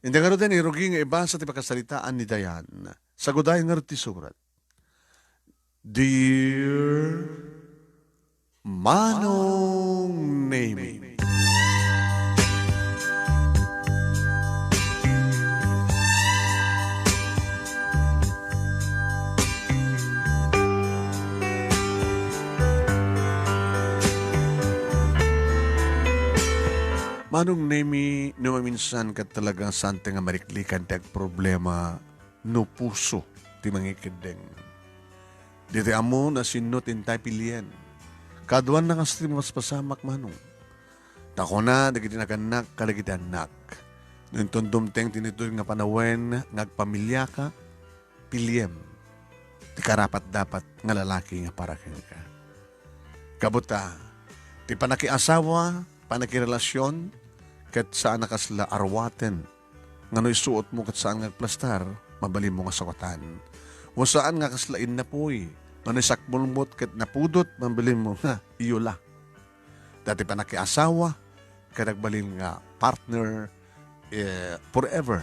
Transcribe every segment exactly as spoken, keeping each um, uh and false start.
Inda ngaruden, irugi nga ibasa ti pakasaritaan ni Dayan. Sagudayen ngarud ti surat. Dear Manong Nemi. Manong Nemi, no maminsan ket talaga saan ti nga mariklikan ti agproblema no puso ti mangikeddeng. Ditoy ammo no sinno ti intay pilien. Kaduan na kasta ti mapaspasamak, Manong. Ta kuna dagiti nagannak kadagiti annak, no inton dumteng ti inton nga panawen nga agpamiliaka, piliem ti karapat-dapat nga lalaki nga para kenka. Gapu ta, ti panakiasawa, panakirelasion, ket saan a kasla arwaten nga no isuotmo ket saan nga agplastar, mabalinmo nga sawatan. Wen saan nga kasla innapuy nga no isakmulmot ket napudot, mabalinmo nga iyula. Ta ti panakiasawa ket agbalin nga partner, eh, forever.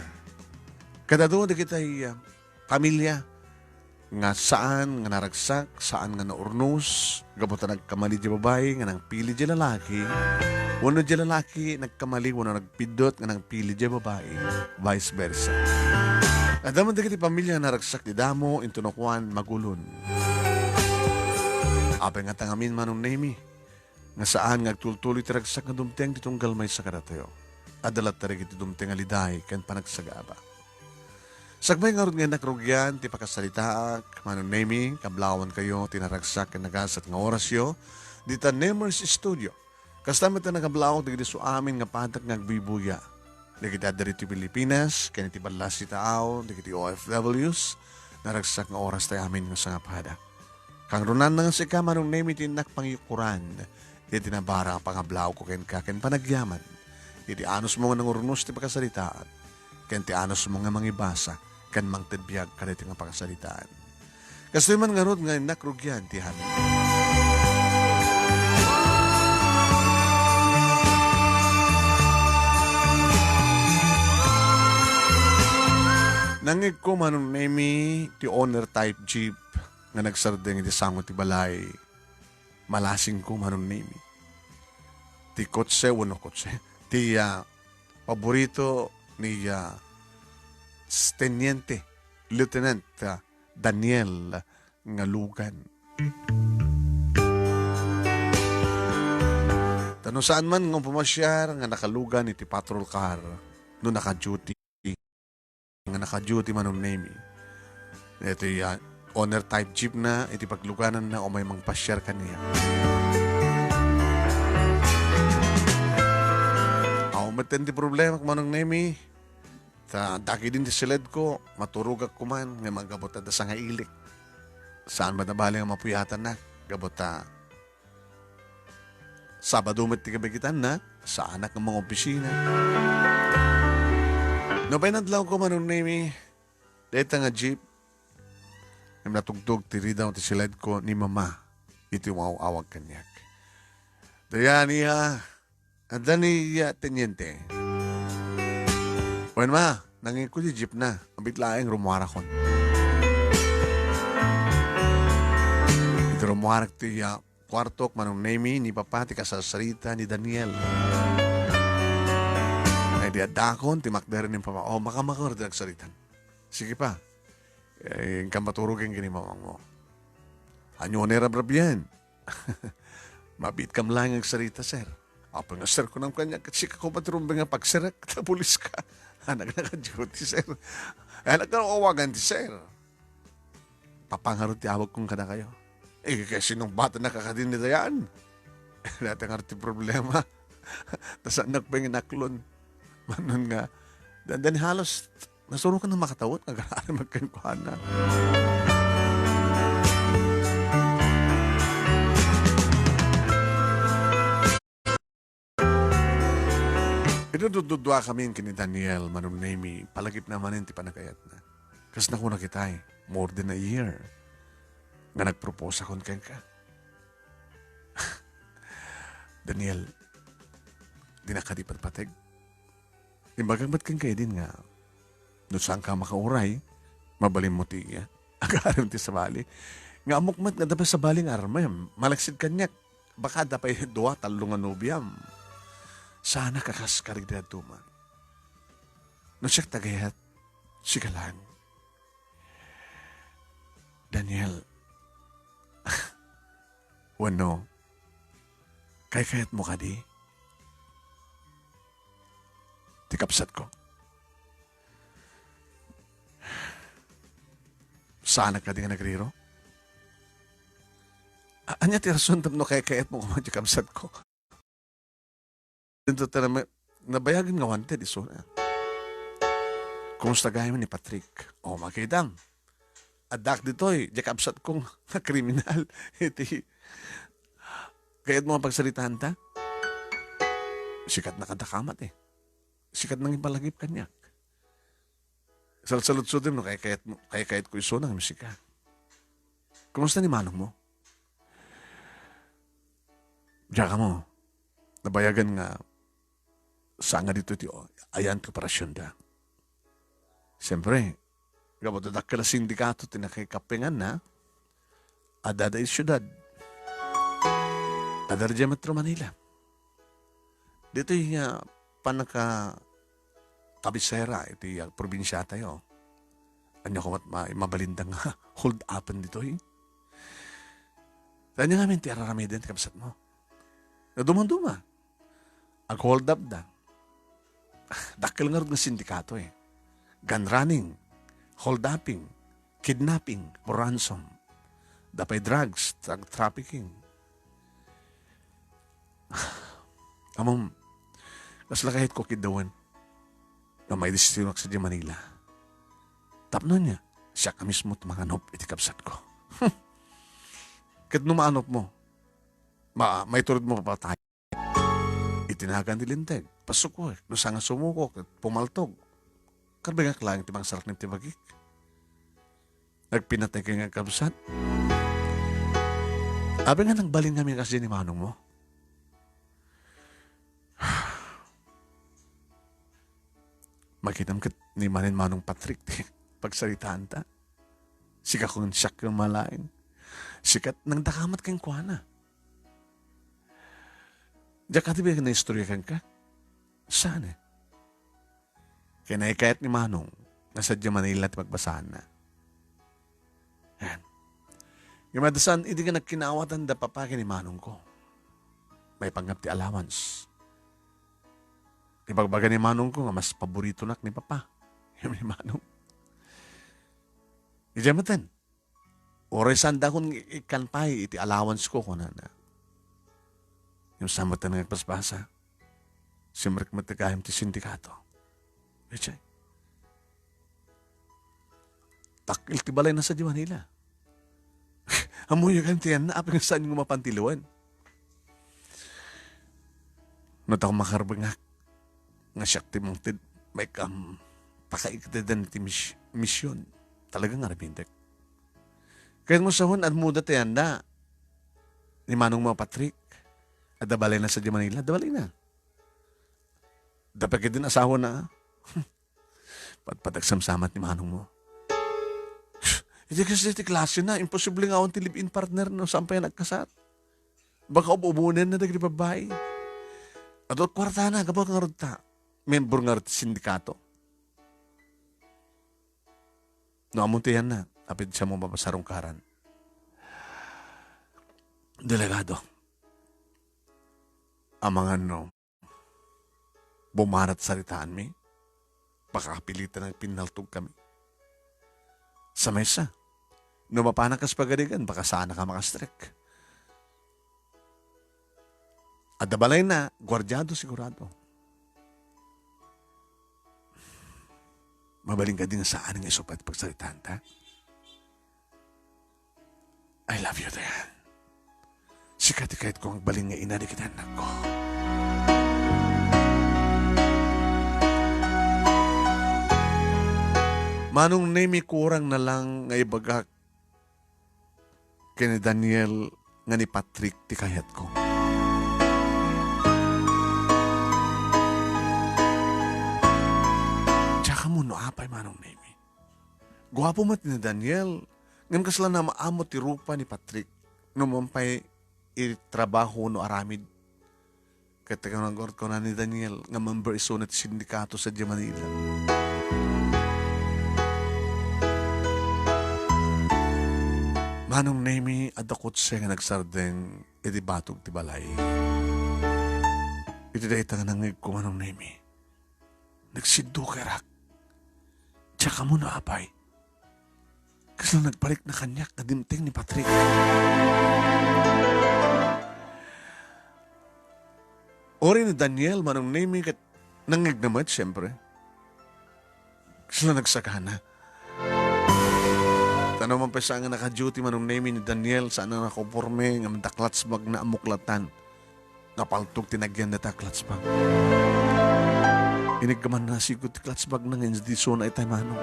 Ket adu dagiti, ah, pamilia nga saan nga naragsak, saan nga naurnos, gapu ta nagkamali diay babai nga nangpili diay lalaki, wenno diay lalaki nagkamali wenno nagpiddut nga nangpili diay babai, vice versa. Adda man dagiti pamilia nga naragsak ti damo, intono kuan, magulon. Apay ngata ngamin, Manong Nemi, nga saan nga agtultuloy ti ragsak nga dumteng ti tunggal maysa kadatayo. Adda latta dagiti dumteng a liday ken panagsagaba. Sakbay ngarud nga innak rugian ti pakasaritaak, Manong Nemi, kablawankayo ti naragsak ken nagasat nga orasyo dita Nemers Studio. Kasta met a nakablaawak dagiti isuamin nga padak nga agbuybuya. Dagiti adda ditoy Pilipinas, ken iti ballas ti taaw, dagiti O F Ws, naragsak nga oras tayo amin nga sangapada. Kangrunanna nga sika, Manong Nemi, ti innak pangiyukoran iti nabarang a pangablaawko kenka ken panagyaman iti anusmo nga nangurnos ti pakasaritaan ken ti anusmo nga mangibasa ken mangted biag kadaytoy nga pakasaritaan. Kastoy man ngarud nga innak rugian ti amin. Nangngegko, Manong Nemi, ti owner type jeep nga nagsardeng iti sango ti balay. Malasingko, Manong Nemi. Ti kotse, wenno kotse, ti, ah, paborito ni, ah, s-, Teniente Lieutenant, ah, Daniel nga lugan. Ta no saan man nga pumasiar nga nakalugan iti patrol car no naka-duty, nga naka-duty, Manong Nemi. Iti, ah, owner type jeep na, iti paglugananna, umay mangpasiar kaniak. Awan met ti problema, Manong Nemi. Ta dagidin ti siledko, maturogak koman, nga manggabuta da sangailik. Saan met a bali nga mapuyatan na, gabuta Sabado met ti kabigitanna, saanak nga mangopisina. No pay nadlawko, Manong Nemi, dayta nga jeep, ngem natugtog ti ridaw ti siledko ni Mama iti umaw-awag kaniak. Dayta ni, ah, adda ni, ah, Teniente. Wen, Ma, nangngegko ti jeep na. Abit laeng, rummuarakon. Iti rummuarak ti, ah, kuartok, Manong Nemi, ni Papa ti kasarsarita ni Daniel. Ay di addakon, ti makder ni Papa. O, makamakur ti nagsaritan. Sige pa. Eh, inka maturog ken ni mamangmo. Ania ni rabrabian? Mabiitkam laeng nga agsarita, sir. Apo nga, sir, kunam kaniak, ket sika koma ti rumbeng nga pagsirek, ta pulis ka. Anak, naka-duty, sir. Anak, awagan ti sir. Papa ngarud ti awagkon kadakayo. Eh, kay sinong bata nakakadin ni Dayan? Dayta ngarud ti problema. Ta saannak pay nga inaklon. Manon nga, dandan halos, nasurokan nga makatawen nga agraman kenkuana. Pinagdudduduakami ken ni Daniel, Manong Nemi, palagipna manen ti panagayatna. Kasla kunakitay, more than a year nga nagproposakon kenka. Daniel, dinak kadi patpateg? Imbagak met kenka idin nga No saanka makauray, mabalinmo ti, ah, agaram ti sabali. Nga ammok met nga adda pay sabali nga armem, malaksid kaniak, baka adda pay dua, tallo nga nobiam. Saanak a kas kadagiti dadduma. No siak ti agayat, sika laeng. Daniel, wenno, kaykayatmo kadi ti kabsatko? Saanak kadi nga nagriro? A-, ania ti rason tapno kaykayatmo koma ti kabsatko? Dito ta na-, nabayagen nga wanted isu. Kumusta gayam ni Patrick? O, makidam. Addak ditoy, diay kabsatko nga kriminal. Iti, kayatmo nga pagsaritaanta? Sika ti nakadakamat eh. Sika ti nangipalagip kaniak. Salsaludsotem no kaykayatmo, kaykayatko isuna ngem sika. Kumusta ni manongmo? Diak ammo, nabayagen nga saan nga ditoy ti ayan ti operasionda. Siempre, gapu ta dakkel a sindikato ti nakikapinganna, adda idiay siudad. Adda idiay Metro Manila. Ditoy nga pannaka-kabisera iti, ah, probinsiatayo. Ania koma ti ma-, mabalinda nga hold-upen ditoy? Ania ngamin ti ar-aramiden ti kabsatmo? Naduma-duma. Ag-hold up da. Dakkel ngarud nga sindikato eh. Gun running, hold-upping, kidnapping for ransom. Adda pay drugs, drug trafficking. Ammom, kasla kayatko kiddawen nga maidesisyonak sadiay Manila. Tapno ania, siak a mismo ti manganop iti kabsatko. Ket no maanopmo, ma-, maituredmo a patay. Iti nagan ti linteg, pasukok, no saan nga sumukok, pumaltog. Karbengak laeng ti mangsaraknib ti bagik. Nagpinatay ka nga kabsat. Apay nga nagbalin ngamin a kas ni manongmo? Makitam ket ni manen Manong Patrick ti pagsaritaanta. Sika ken siak ken malaing. Sika ti nangdakamat kenkuana. Diak kadi pay naistorya kenka? Saan eh? Kinaykayat ni Manong nga sadiay Manila ti pagbasaanna. Ayan. Ngem adda saan idi nga nagkinawatan da papa ken ni manongko. Maipanggap ti allowance. Ibagbaga ni manongko nga mas paboritonak ni papa. Ngem ni manong. Idiay metten. Uray saandakon nga ikkan pay iti allowance ko, kunana. Ngem saan metten nga agpaspasa? Simrek met gayam ti sindikato. Iti. Dakkel ti balayna sadiay Manila. Ammoyo gayam ti ayanna, apay nga saan nga mapan ti lawen? No ta makarbengak nga siak ti mangted, maikam pakaiketeden ti mis-, mision. Talaga nga rabindek. Kayatmo sawen, ammoda ti ayanna ni manongmo a Patrick. Adda balayna sadiay Manila, adda balayna. Adda pay ketdin asawana. Patpat agsamsamat ni manongmo. Iti kas-, iti klasena, imposible nga awan ti live-in partner no saan pay a nagkasar. Baka ub-ubonenna dagiti babbai. Adu ti kuartana, gapu ngarud ta membro ngarud ti sindikato. No ammom ti ayanna, apay ti siak a mapasarungkaran. Delegado, amangan no bumarat saritaanmi, pakapilitan nga pinnaltog kami. Sa maysa, no mapanak kas pagarigan, baka saanak a makastrek. Adda balayna, guardiado sigurado. Mabalin kadi nga saan nga isupat pagsaritaanta? I love you, Diane. Sika ti kayatko nga agbalin nga ina dagiti annakko. Manong Nemi, kurang na lang nga ibagak ken ni Daniel nga ni Patrick ti kayatko. Diak no apay, Manong Nemi. Guapo met ni Daniel, ngem kasla naam-amo ti rupa ni Patrick no mangpay iti trabaho no aramid. Ket ti kunana, kuna ni Daniel nga member isuna ti sindikato sadiay Manila. Manong Nemi, adda kotse nga nagsardeng iti batog ti balay. Iti dayta nga nangngegko, Manong Nemi, nagsiddukerak. Diak ammo no apay. Kasla nagparikna kaniak nga dimteng ni Patrick. Uray ni Daniel, Manong Nemi, ket nangngegna met, siempre. Kasla nagsagana. Ta no man pay saan nga naka-duty, Manong Nemi, ni Daniel, saan a nakaporme, ngem adda clutch bag na a muklatan. Napaltog ti nagyan dayta a clutch bag. Iniggaman na sigud ti clutch bag na nga indi isuna itay, Manong.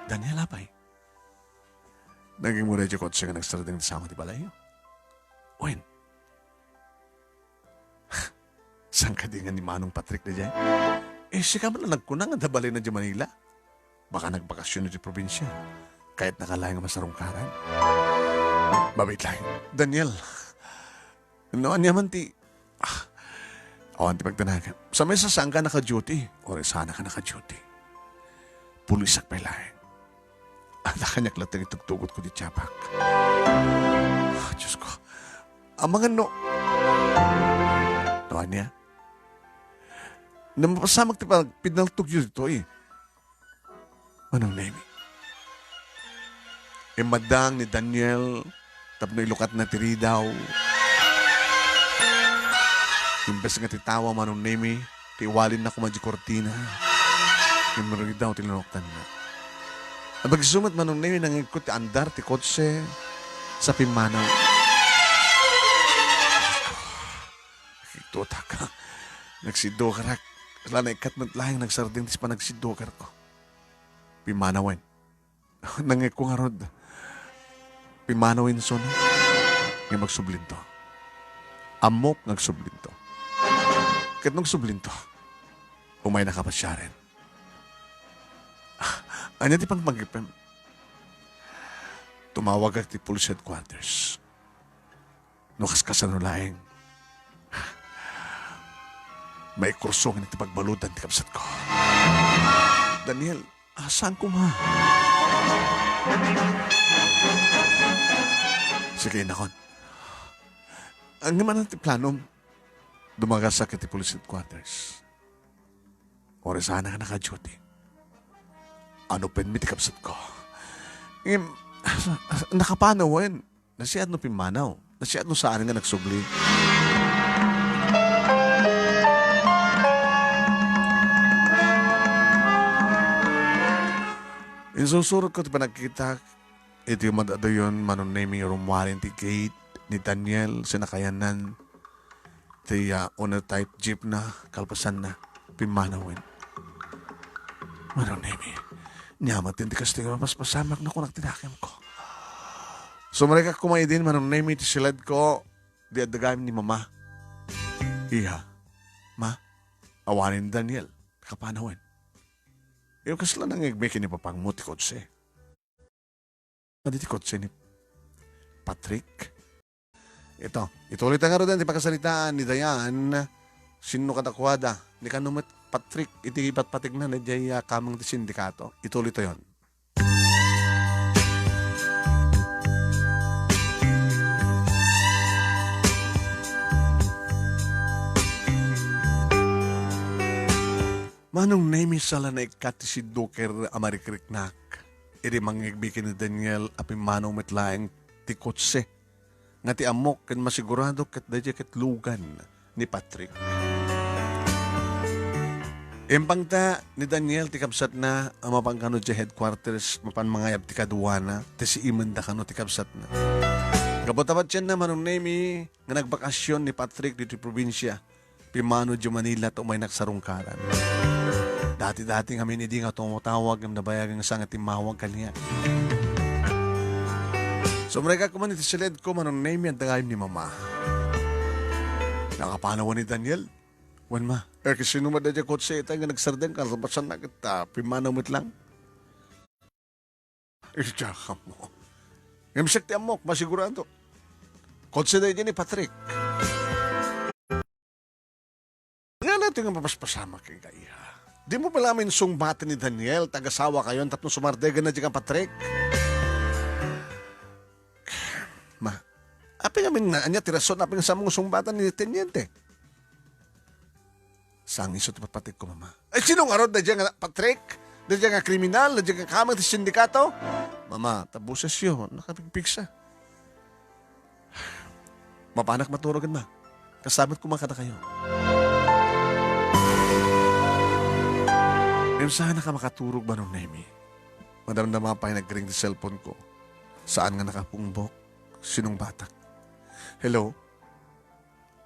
Daniel, apay? Naging mura ti kotse nga nagsardeng ti sama ti balay. Wen. Saan kadi nga ni Manong Patrick daydiay? Eh, sika man a nagkuna nga adda balayna diay Manila. Baka nagbakasyon iti probinsia. Kayatna laeng nga masarungkaran. Mabiit laeng. Daniel, no ania man ti, ah, awan ti pagtanagan. Sa mesa, saan ka naka-duty? Uray saan ka naka-duty? Pulisak pay laeng. Adda kaniak latta nga itugtugotko ti tiapak. Ah, Diyos ko. Amangan no. No ania? Napasamak ti pag-, pinaltogyo ditoy. Manong Nemi. Immaddang ni Daniel tapno ilukatna ti ridaw. Imbes nga ti tawa, Manong Nemi, ti iwalinna koma diay kurtina. Ngem ridaw ti linuktanna. Apag-isu met, Manong Nemi, nangngegko ti andar ti kotse sa pimmanaw. Nakiktutak. Nagsiddukerak. Kasla naikkat met laeng nagsardeng ti panagsiddukerko. Pimmanawen. Nangngegko ngarud. Pimmanawen isuna. Ngem agsublinto. Ammok nga agsublinto. Ket no agsublinto, umaynaka pasiaren. Ania ti pangpanggepem? Tumawagak ti police headquarters. No kaskasano laeng, maikursongen ti pagbaludan ti kabsatko. Daniel, saan koma? Sige, innakon. Ngem ania ti planom? Dumagasak iti police headquarters. Uray saan ka naka-duty. Anupenmi ti kabsatko. Ngem, nakapanawen. Nasiat no pimmanaw. Nasiat no saan nga nagsubli. Insursurotko ti panagkitak iti umad-adayon, Manong Nemi, rummuaren ti gate ni Daniel, sinakayanna ti, ah, owner type jeep na, kalpasanna, pimmanawen. Manong Nemi, ania met ti kastoy nga mapaspasamak no kunak ti nakemko. Sumrekak koma idin, Manong Nemi, ti siledko, di adda gayam ni Mama. Iha, Ma, awanen ni Daniel, nakapanawen. Iyo, kasla nangngegmi ken ni papangmo ti kotse. Adi ti kotse ni Patrick. Ito, ituloy ta ngaruden ti pakasaritaan ni Dayan. Sinno kadakuada? Ni kano met Patrick iti ipatpategna daydiay, ah, kameng ti sindikato. Ituloy tayon. Manong Nemi, saan la naikkat ti sidduker a marikriknak. Idi mangngegmi ken ni Daniel a pimmanaw met laeng ti kotse nga ti ammok ken masigurado ket daydiay ket lugan ni Patrick. Impangta ni Daniel ti kabsatna a mapan kano diay headquarters, mapan mangayab ti kaduana, ti siimenda kano ti kabsatna. Gapu ta patienna, Manong Nemi, nga nagbakasyon ni Patrick ditoy probinsia. Pimmanaw diay Manila ta umaynak sarungkaran. Dati-dati ngamin idi nga tumatawag ngem nabayagan nga saan nga timmawag kaniak. Sumrekak koma iti siledko, Manong Nemi, adda gayam ni Mama. Nakapanawen ni Daniel. Wen, ma. Eh, kasino met daydiay kotse itay nga nagsardeng, kalpasanna ket, ah, pimmanaw met lang? Idiay ammo. Ngem siak ti ammok, masigurado. Kotse daydiay ni Patrick. Ngana ti nga mapaspasamak kenka, iha. Dimo pala insungbaten ni Daniel, tagasawakayon, tapno sumardegan na diay kan Patrick? Ma, apay ngamin nga ania ti rason, apay nga saanmo nga sungbatan ni teniente? Saan isu ti patpatikko, mama. Ay, sino ngarud? Daydiay nga Patrick? Daydiay nga kriminal? Daydiay nga kameng ti sindikato? Mama, ta bosesyo, nakapigpigsa. Mapanak maturog, ma. Kasabet koma kadakayo. Ngem saannak a makaturog, Manong Nemi. Madamdama pay nagring ti cellphone ko. Saan nga nakapungbok? Sinungbatak. Hello?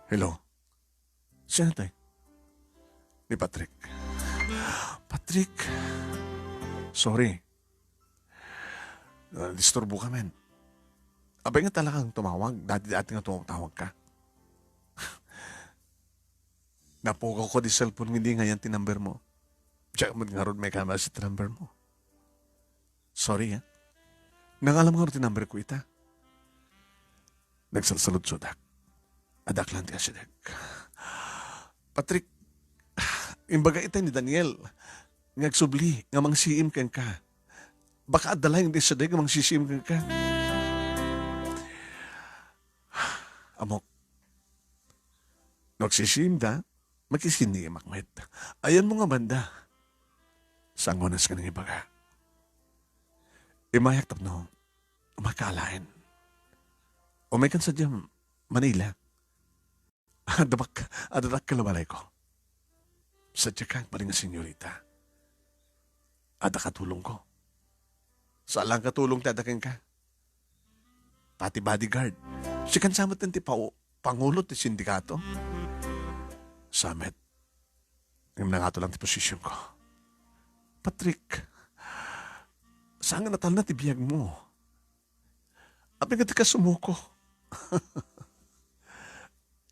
Hello? Sino 'tay? Ni Patrick. Patrick! Sorry. Nadisturboka, men. Apay nga talagang tumawag? Dati-dati nga tumatawagka. Napugawko ti cellphone nga idi nga ayan ti number mo. Diak met ngarud maikam-asi ti number mo. Sorry, ah. Nangalam ngarud ti number ko ita. Nagsalsaludsodak. Addak lang ti asideg. Patrick, imbaga itay ni Daniel nga agsubli nga mangsiim kenka. Baka adda laeng ti asideg nga mangsisiim kenka. Ammok, no agsisiimda, makisiniimak met. Ayanmo nga banda. Sangonas nga nangibaga. Imayak tapno umay ka alaen. Umaykan sadiay Manila. Adda bak-, adda dakkel a balayko. Sadiay ka agbalin nga senyorita. Adda katulongko. Saan lang katulong ti adda kenka. Pati bodyguard. Sikan sa met ti pao-, pangulo ti sindikato. Sa met. Ngem nangato lang ti posisyonko. Patrick, saan nga natalna ti biagmo? Apay nga dika sumuko?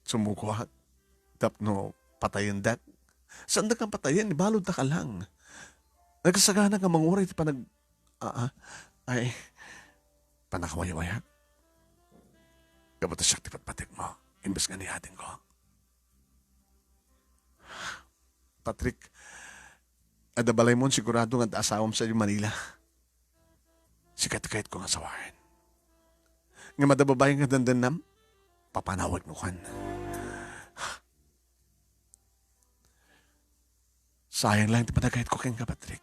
Sumukoak tapno patayendak? Saandak nga patayen, ibaluddak a lang. Nagsagana nga manguray ti panag-, aa, ay, pannakawayawaya. Gapu ta siak ti patpatikmo, imbes nga ni adingko. Patrick, adda balaymo, sigurado nga adda asawam sadiay Manila. Sika ti kayatko nga asawaen. Ngem adda babai nga dandannam, papanawagmo kan. Sayang lang ti panagayatko kenka, Patrick.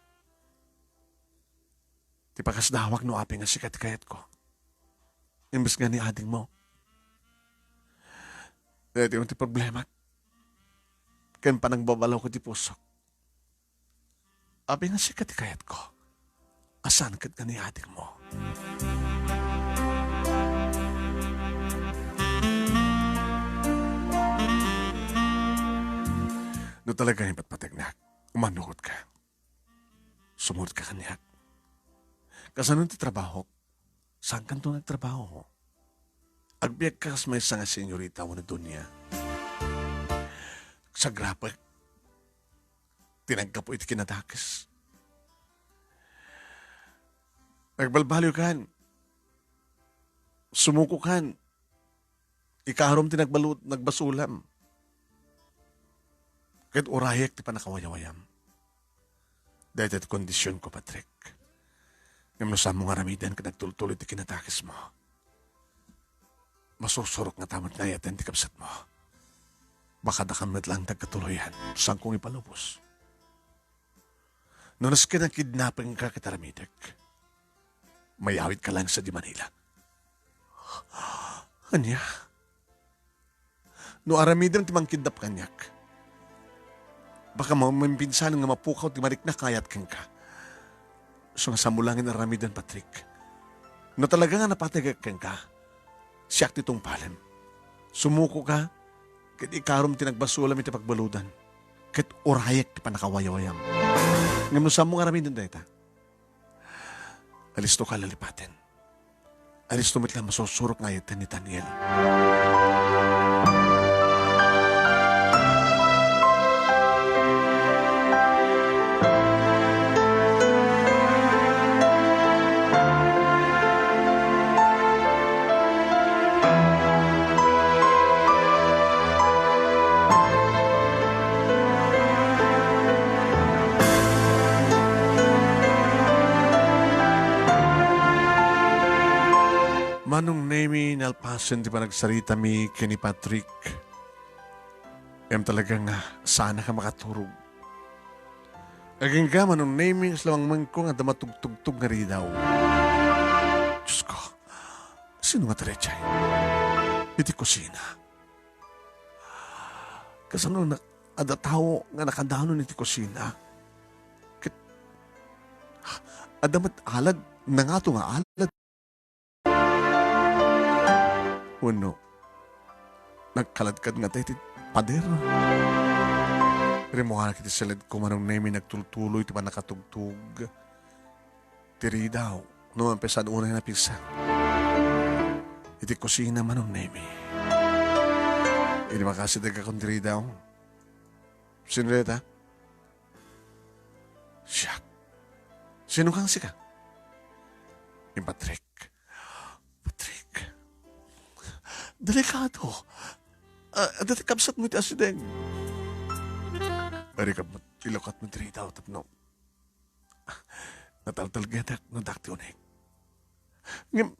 Ti pakasdawak no apay nga sika ti kayatko. Imbes nga ni adingmo. Daytoy ti problema. Ken panagbabalawko ti pusok. Apay nga sika ti kayatko. A saan ket nga ni adingmo. No talaga nga ipatpategnak, umanugot ka. Sumurot ka kaniak. Kasano ti trabaho? Saankanto nagtrabaho? Agbiag ka kas maysa nga senyorita wenno doña. Sagrapek ti naggapu iti kinadakes. Nagbalbaliw kan. Sumuko kan. Ikarom ti nagbalu-, nagbasulam. Ket urayek ti pannakawayawayam. Dayta ti kondisionko, Patrick. Ngem no saanmo nga aramiden ket nagtultuloy ti kinadakesmo, masursurok ngata met nga ayaten ti kabsatmo. Baka dakam met lang ti agkatuloyan, saanko nga ipalubos. No nasken a kidnapingka ket aramidek, mayawidka lang sadiay Manila. Ania? No aramidem ti mangkidnap kaniak, baka ma-, mampinsan nga mapukaw ti mariknak nga ayat kenka. Isu nga saanmo laeng aramiden, Patrick. No talaga nga napateg kenka, siak ti tungpalem. Sumuko ka, ket ikarom ti nagbasulam iti pagbaludan, ket urayek ti pannakawayawayam. Ngem no saanmo nga aramiden dayta, alisto ka lalipaten. Alisto met la masursurok nga ayaten ni Daniel. Manong Nemi, nalpasen ti panagsaritami ken ni Patrick. Ngem talaga nga, saan ka makaturog. Agingga, Manong Nemi, kasla mangmangko nga adda matugtugtog nga ridaw. Diyos ko, sino nga taretay? Iti kusina. Kasano na, adda tao nga nakadanon iti kusina? Ket, adda met alad, nangato nga alad. Wenno, nagkaladkad ngata iti pader. Rimmuanak iti siledko, Manong Nemi, nagtultuloy ti pannakatugtog ti ridaw. No, mampesa unay napigsa. Iti kusina, Manong Nemi. Idi makasidegakon ti ridaw. Sino dayta? Siak. Sino kang sika? Ni Patrick. Patrick. Delikado. Ah, dati kabsat mo iti asideg. Ari ka, ilukat mo diri daw tapno. Nataltalgedak no dakti unik. Ngem,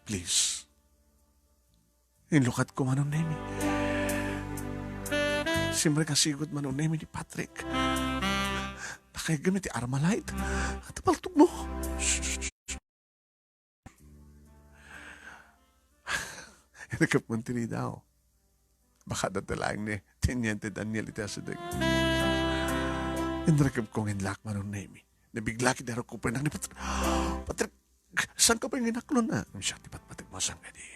please. Inlukatko, Manong Nemi. Simrek a sigud, Manong Nemi, ni Patrick. Nakaigem iti Armalite. Ata paltog mo. Shh, shh, shh. Inakap man ti ridaw. Baka dadalaeng ni Teniente Daniel iti asideg. Inrakep ko nga inlak, Manong Nemi. Nabigla kida aro ko pa ni Patrick. Patrick, saan ka pa yung inaklon, ah? Siya ti patpatik mo, saan ka di?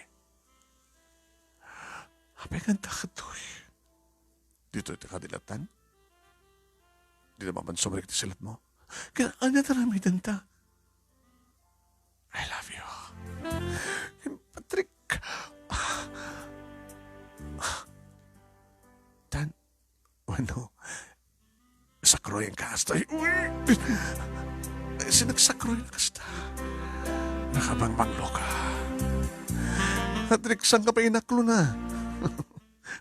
Apay nga anta katoy? Dito iti kadilatan? Di na mapan sumalik ti silat mo? Kaya anya ta ramiden ta? I love you. Patrick. Tan, Wenno, sakroyen ka kasta. Uy! Sinagsakroy na kasta. Nakabangbanglo ka. Patrick, saan ka pa inaklon, ah?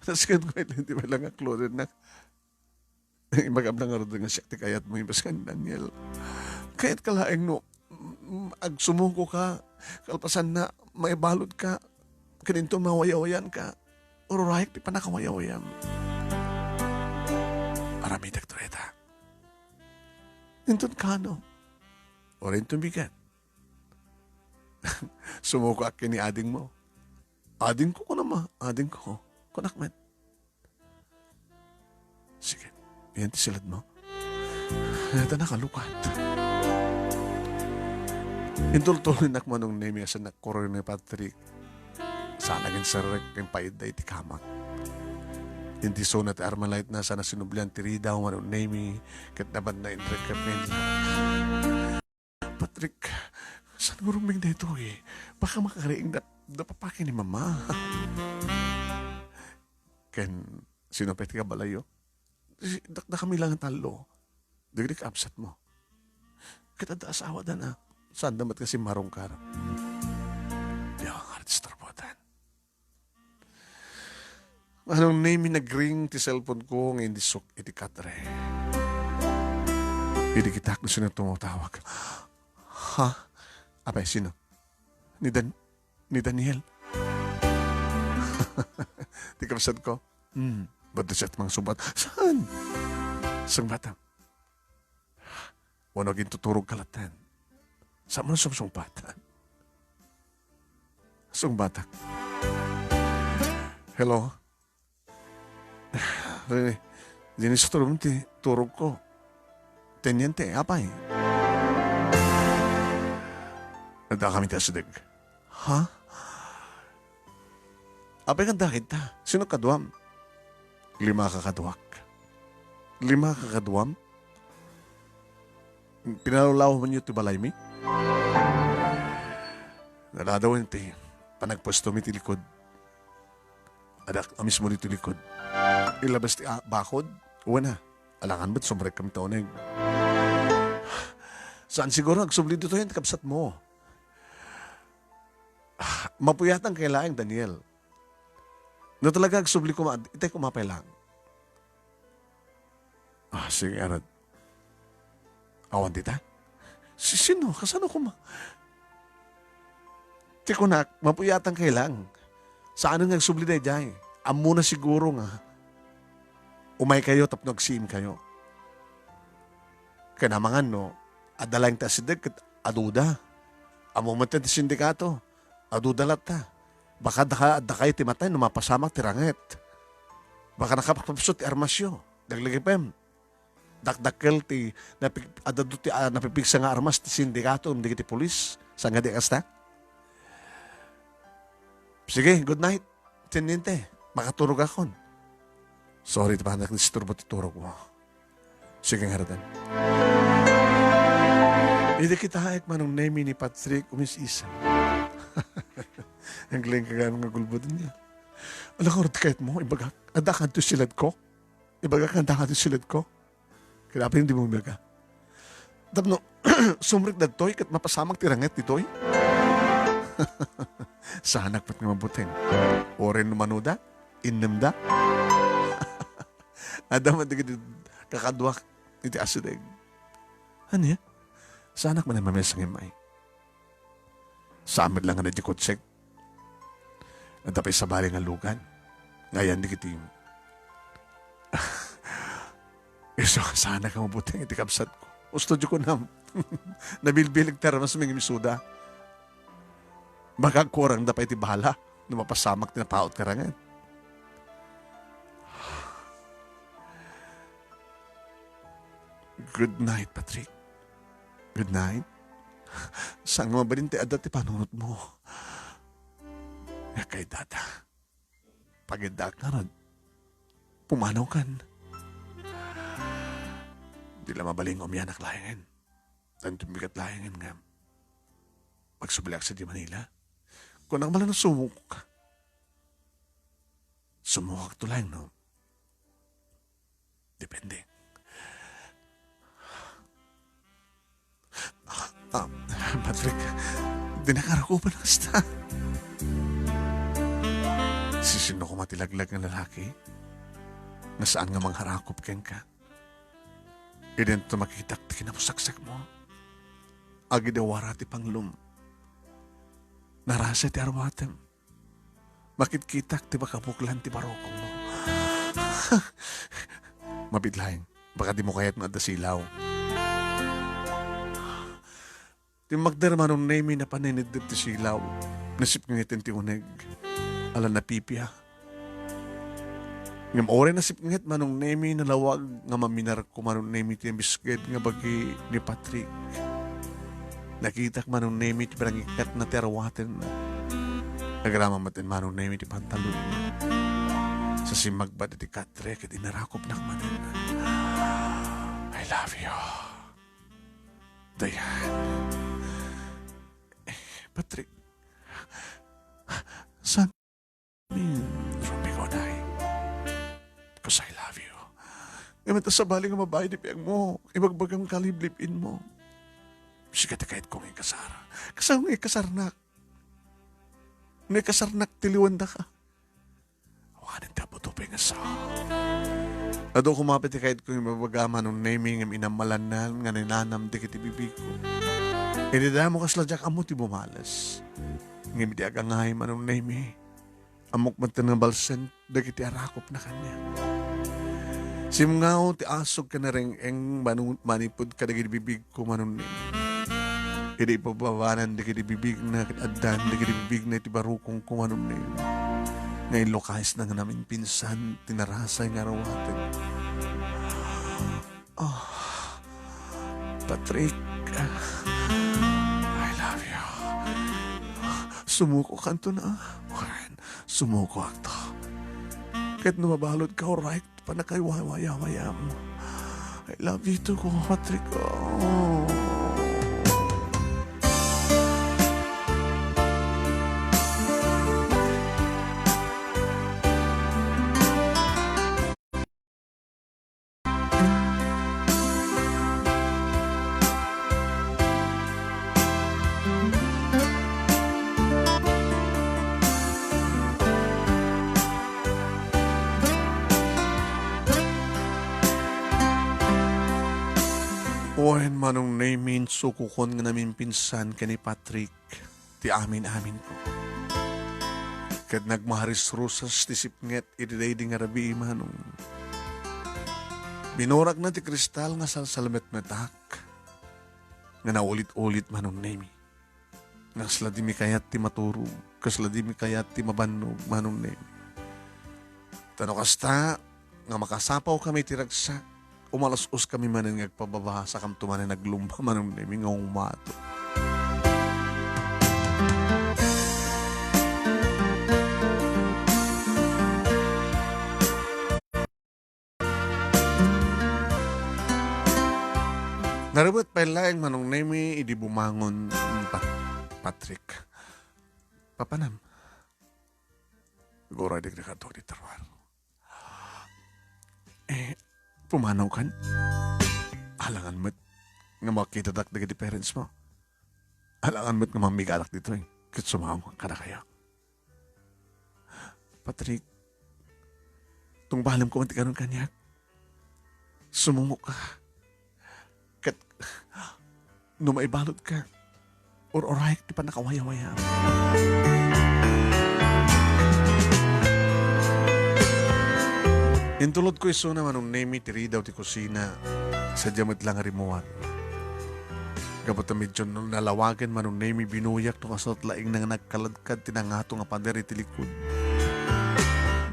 Nasken ko iti, di ba lang aklonen na? Ibagam lang ngarud nga siak ti kayat mo, imbes kan Daniel. Kayat ka laeng no, mm, agsumuko ka, kalpasan na, maibalud ka, ken inton mawayawayan ka, ururayek ti pannakawayawayam. Aramidek to reta. Inton kano, ora inton bigat. Sumuko ak ken ni ading mo. Ading ko, kuna ma, ading ko. Kunak met. Sige, yan ti silad mo. Ita nakalukat. Intultuloy nak Manong Nemi, asan nakuro ni Patrick. Sana agin serrek ken paidda iti kamak. Inti suna ti Armalite na, sana sinublian ti ridaw, Manong Nemi, ket nabanna inrek ket nen, Patrick, saan nga rumbeng daytoy? Baka makariing da, da papaki ni Mama. Ken sino pay ti kabalayo? Si, dakdakami lang tallo. Dagiti kaabsat mo. Ket adda asawa da na. Saan da met kasi marungkar? Di ako nga disturbotan. Manong Nemi, nagring ti cellphone ko nga indisok iti kadre. Idi kitak no sino tumawag. Ha? Apay, sino? Ni Dan-, ni Daniel. Ti kabsat ko. Hmm. Ba't di siya mang subat? Saan? Sang bata. Wano gintuturog ka latten. Sa man sumsumpatan. Sungbatak. Hello? Rene, dinis turog ti turog ko. Teniente, apay? Adda kami ti asideg. Ha? Apay nga dakit ta? Sino kaduam? Lima ka kaduak. Lima ka kaduam? Pinalawlaw man ti balaymi? Nadadawen ti panagpwesto mi ti likod. Adak a mismo dito likod. Ilabas ti, ah, bakod? Wen a. Alangan met sumrek kami ta uneg. Saan siguro agsubli ditoy ti kabsat mo? Ah, mapuyatan kay laeng, Daniel. No talaga agsubli koma, itay koma pay lang. Ah, sige, arad. Awan dita? Si-, sino? Kasano koma? Ti kunak, mapuyatankayo lang. Saanen nga agsubli daydiay. Ammona siguro nga umaykayo tapno agsiimkayo. Ken amangan no, adda laeng ti asideg ket aduda. Ammo met ti sindikato, aduda latta. Baka daka, addakayo ti matay no mapasamak ti ranget. Baka nakapagpapso ti armasyo. Daglagipem. Dakdakkel ti napig-, adda ti, ah, napipigsa nga armas ti sindikato, dagiti pulis. Saan nga di kasta? Sige, good night. Tiniente, makaturogakon. Sorry, ti panak disturbo ti turog mo. Sige, ngaruden. Idi kitaek, Manong Nemi, ni Patrick, umis-isa. Ang galing ka nga gulbod niya. Ala, karo ti kayat mo, ibagak, adda ka ditoy silad ko? Ibagak, adda ka ditoy silad ko? Kaya pa yung di mo ibaga. Tapno, sumrek dagtoy, ket mapasamak ti ranget ditoy. Saanak met nga mabuteng. Oren no manuda, innemda. Adda man dagiti kakaduak iti asideg. Ania? Saanak man a mamesa nga immay. Saan met lang nga nadya kotsek. Adda pay sabali nga lugan. Nga ayan dagiti. Isu, saanak nga mabuteng iti kabsat ko. Usto di ko nam. Nabilbileg ti armas mi ngem isuda. Baka agkurangda pay ti bala no mapasamak ti napaut nga ranget. Good night, Patrick. Good night. Saan nga mabalin ti adda ti panunot mo? Nga kay dada. Pagiddaak ngarud. Pumanaw kan. Di la mabalin nga umianak laengen. Tanto bigat laengen nga. Magsubliak sa di Manila. Kunak man lang sumukok. Sumukok to laeng, no? Depende. Ah, Patrick, di nakarakupan hasta. Sisino ko matilaglag nga lalaki? Nga saan nga mangharakop kenka? Idinto makitak ti kinapusaksakmo. Agidawara ti panglum. Narasa ti arwatem. Makitkitak ti makabuklan ti barukongmo. Mabit laeng, baka di mo kayat nga adda silaw. Ti magder Manong Nemi napan iniddet ti silaw. Nasipngeten ti uneg. Ala napipia. Ngem uray nasipnget Manong Nemi, nalawag nga maminarko Manong Nemi ti nabisked nga bagi ni Patrick. Nakitak Manong Nemi ti panangikatna ti arwatenna. Nagrama met Manong Nemi ti pantalon. Sa simmagbat iti katre ket inarakopnak manen. I love you. Dayan. Eh, Patrick. San Min, rumigonay. 'Cause I love you. Ngem ta sabali nga mabain ti biagmo, ibagbagam kaliblib-inmo. Sika ti kayatko nga ikasar. Kasano nga ikasarnak? No ikasarnak, tiliwandaka. Awanen ti abuto pay nga sao. Adu koma pay ti kayatko nga ibabaga Manong Nemi ngem inammalanna nga ninanam dagiti bibigko. Idi dayta mo kasla diak ammo ti bumales. Ngem idi agangay Manong Nemi, ammok met nga balsen dagiti arakopna kaniak. Simngaw ti asog ken nareng-eng manu-, manipud kadagiti bibigko Manong Nemi. Idi ipababanan dagiti bibigna ket addan dagiti bibigna iti barukongko Manong Nemi. Nga inlukayesna nga naminpinsan ti narasay nga arwaten. Oh, Patrick, I love you. Sumukokanto na. Wen, sumukoakto. Ket no mabaludka, alright, pannakaiwawayawayam. I love you too, Patrick. Oh. Wen, Manong Nemi, insukokon nga naminpinsan ken ni Patrick. ti amin-aminko. Ket nagmaharisrusas ti sipnget iti daydi nga rabii, Manong. Binurakna ti kristal nga salsalmetmetak nga naulit-ulit, Manong Nemi. Nga kasla dimi kayat ti maturog, kasla dimi kayat ti mabannog, Manong Nemi. Ta no kasta, nga makasapawkami iti ragsak, umalas-os kami manen nga agpababa, sakamto manen aglumba, Manong Nemi, nga umato. Naribet pay laeng, Manong Nemi, idi bumangon ni Pat-, Patrick. Papanam. Siguro, di ka nakadto di terruar. Eh, pumanaw kan? Alangan met nga makitadak dagiti parents mo. Alangan met nga mamigadak ditoy ket sumawang kadakayo. Patrick, tungbalem ko man ti karon kaniak. Sumungok ka. Ket no maibalud ka, ur-urayek ti pannakawayawayam. Intulodko isuna, Manong Nemi, ti ridaw ti kusina. Sadiay met la nga rimmuar. Gapu ta medyo nalawagen, Manong Nemi, binuyak no kasano laeng nga nagkaladkad ti nangato nga pader iti likod.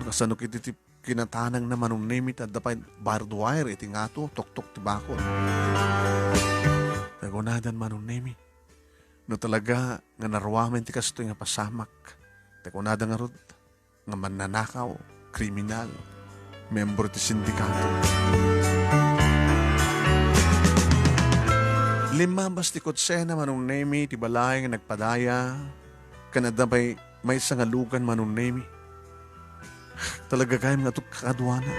No kasano ket iti kinatanangna, Manong Nemi, ta adda pay barbed wire iti ngato, tuktok ti bakod. Nakunadan, Manong Nemi, no talaga nga naruamen ti kastoy nga pasamak, ta kunada ngarud nga mannanakaw, kriminal, miyembro ti sindikato. Limmabas ti kutsena, Manong Nemi, ti balay nga nagpadaya, ken adda pay maysa nga lugan, Manong Nemi. Talaga gayam nga adu-, kakaduana.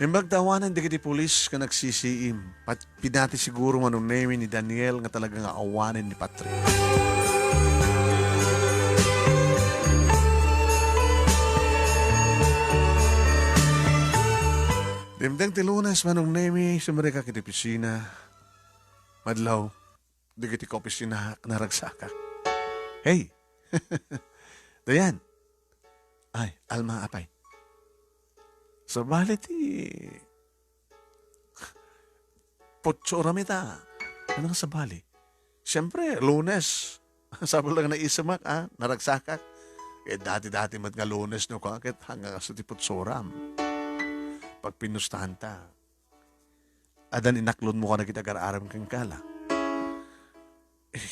Imbag ta awanen dagiti pulis nga nagsisiim, pat-, pinati siguro, Manong Nemi, ni Daniel nga talaga nga awanen ni Patrick. Dimteng ti Lunes, Manong Nemi, sumrekak iti opisina. Madlaw, dagiti kaopisinaak, naragsakak. Hey! Dayan! Ay, Alma, apay. Sabali ti putsuram ita. Ano nga sabali? Siyempre, Lunes. Sabali nga naisemak, ah, naragsakak. Eh, dati-dati met nga Lunes no, ket hanggang aso ti putsuram. Pagpinustahan ta. Addan inaklon mo kadagiti agar-aram kenka la. Eh,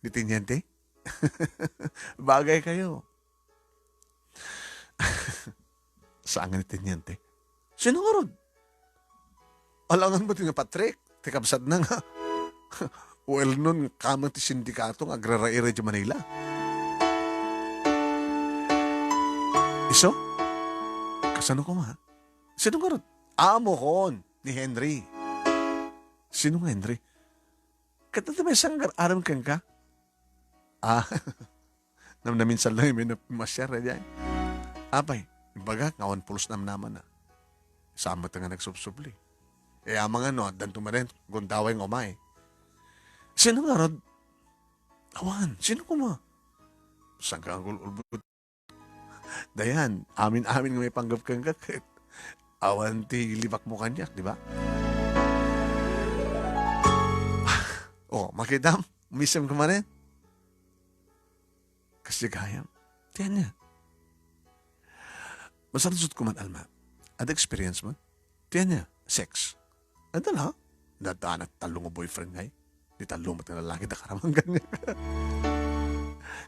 ni teniente? Bagay kayo. Saan nga ni teniente? Sino ngarud? Alangan mo ti nga Patrick, ti kabsatna nga well known nga kameng ti sindikato nga agraraira iti Manila. Isu? Kasano koma? Sino ngarud? Amo kon ni Henry. Sino nga Henry? Ket adda maysa nga agar-aram kenka? Ah, namnaminsan lang met nga masiar, eh, diay. Apay, imbagak nga awan pulos namnamana. Saan met nga nagsubsubli. Eh, amangan no, addanto manen, gundaway nga umay. Sino ngarud? Awan, sino koma? Saan ka agul-ulbod? Dayan, amin-amin nga maipanggep kenka ket awan ti libakmo kaniak, di ba? Oh, makitam, umisem ka manen. Kasdi gayam. Ti ania? Masarsutka man, Alma. Adda experience mo? Ti ania? Sex. Adda la? Nadaanak tallo nga boyfriend ngay. Di tallo met nga lalaki da karaman kaniak.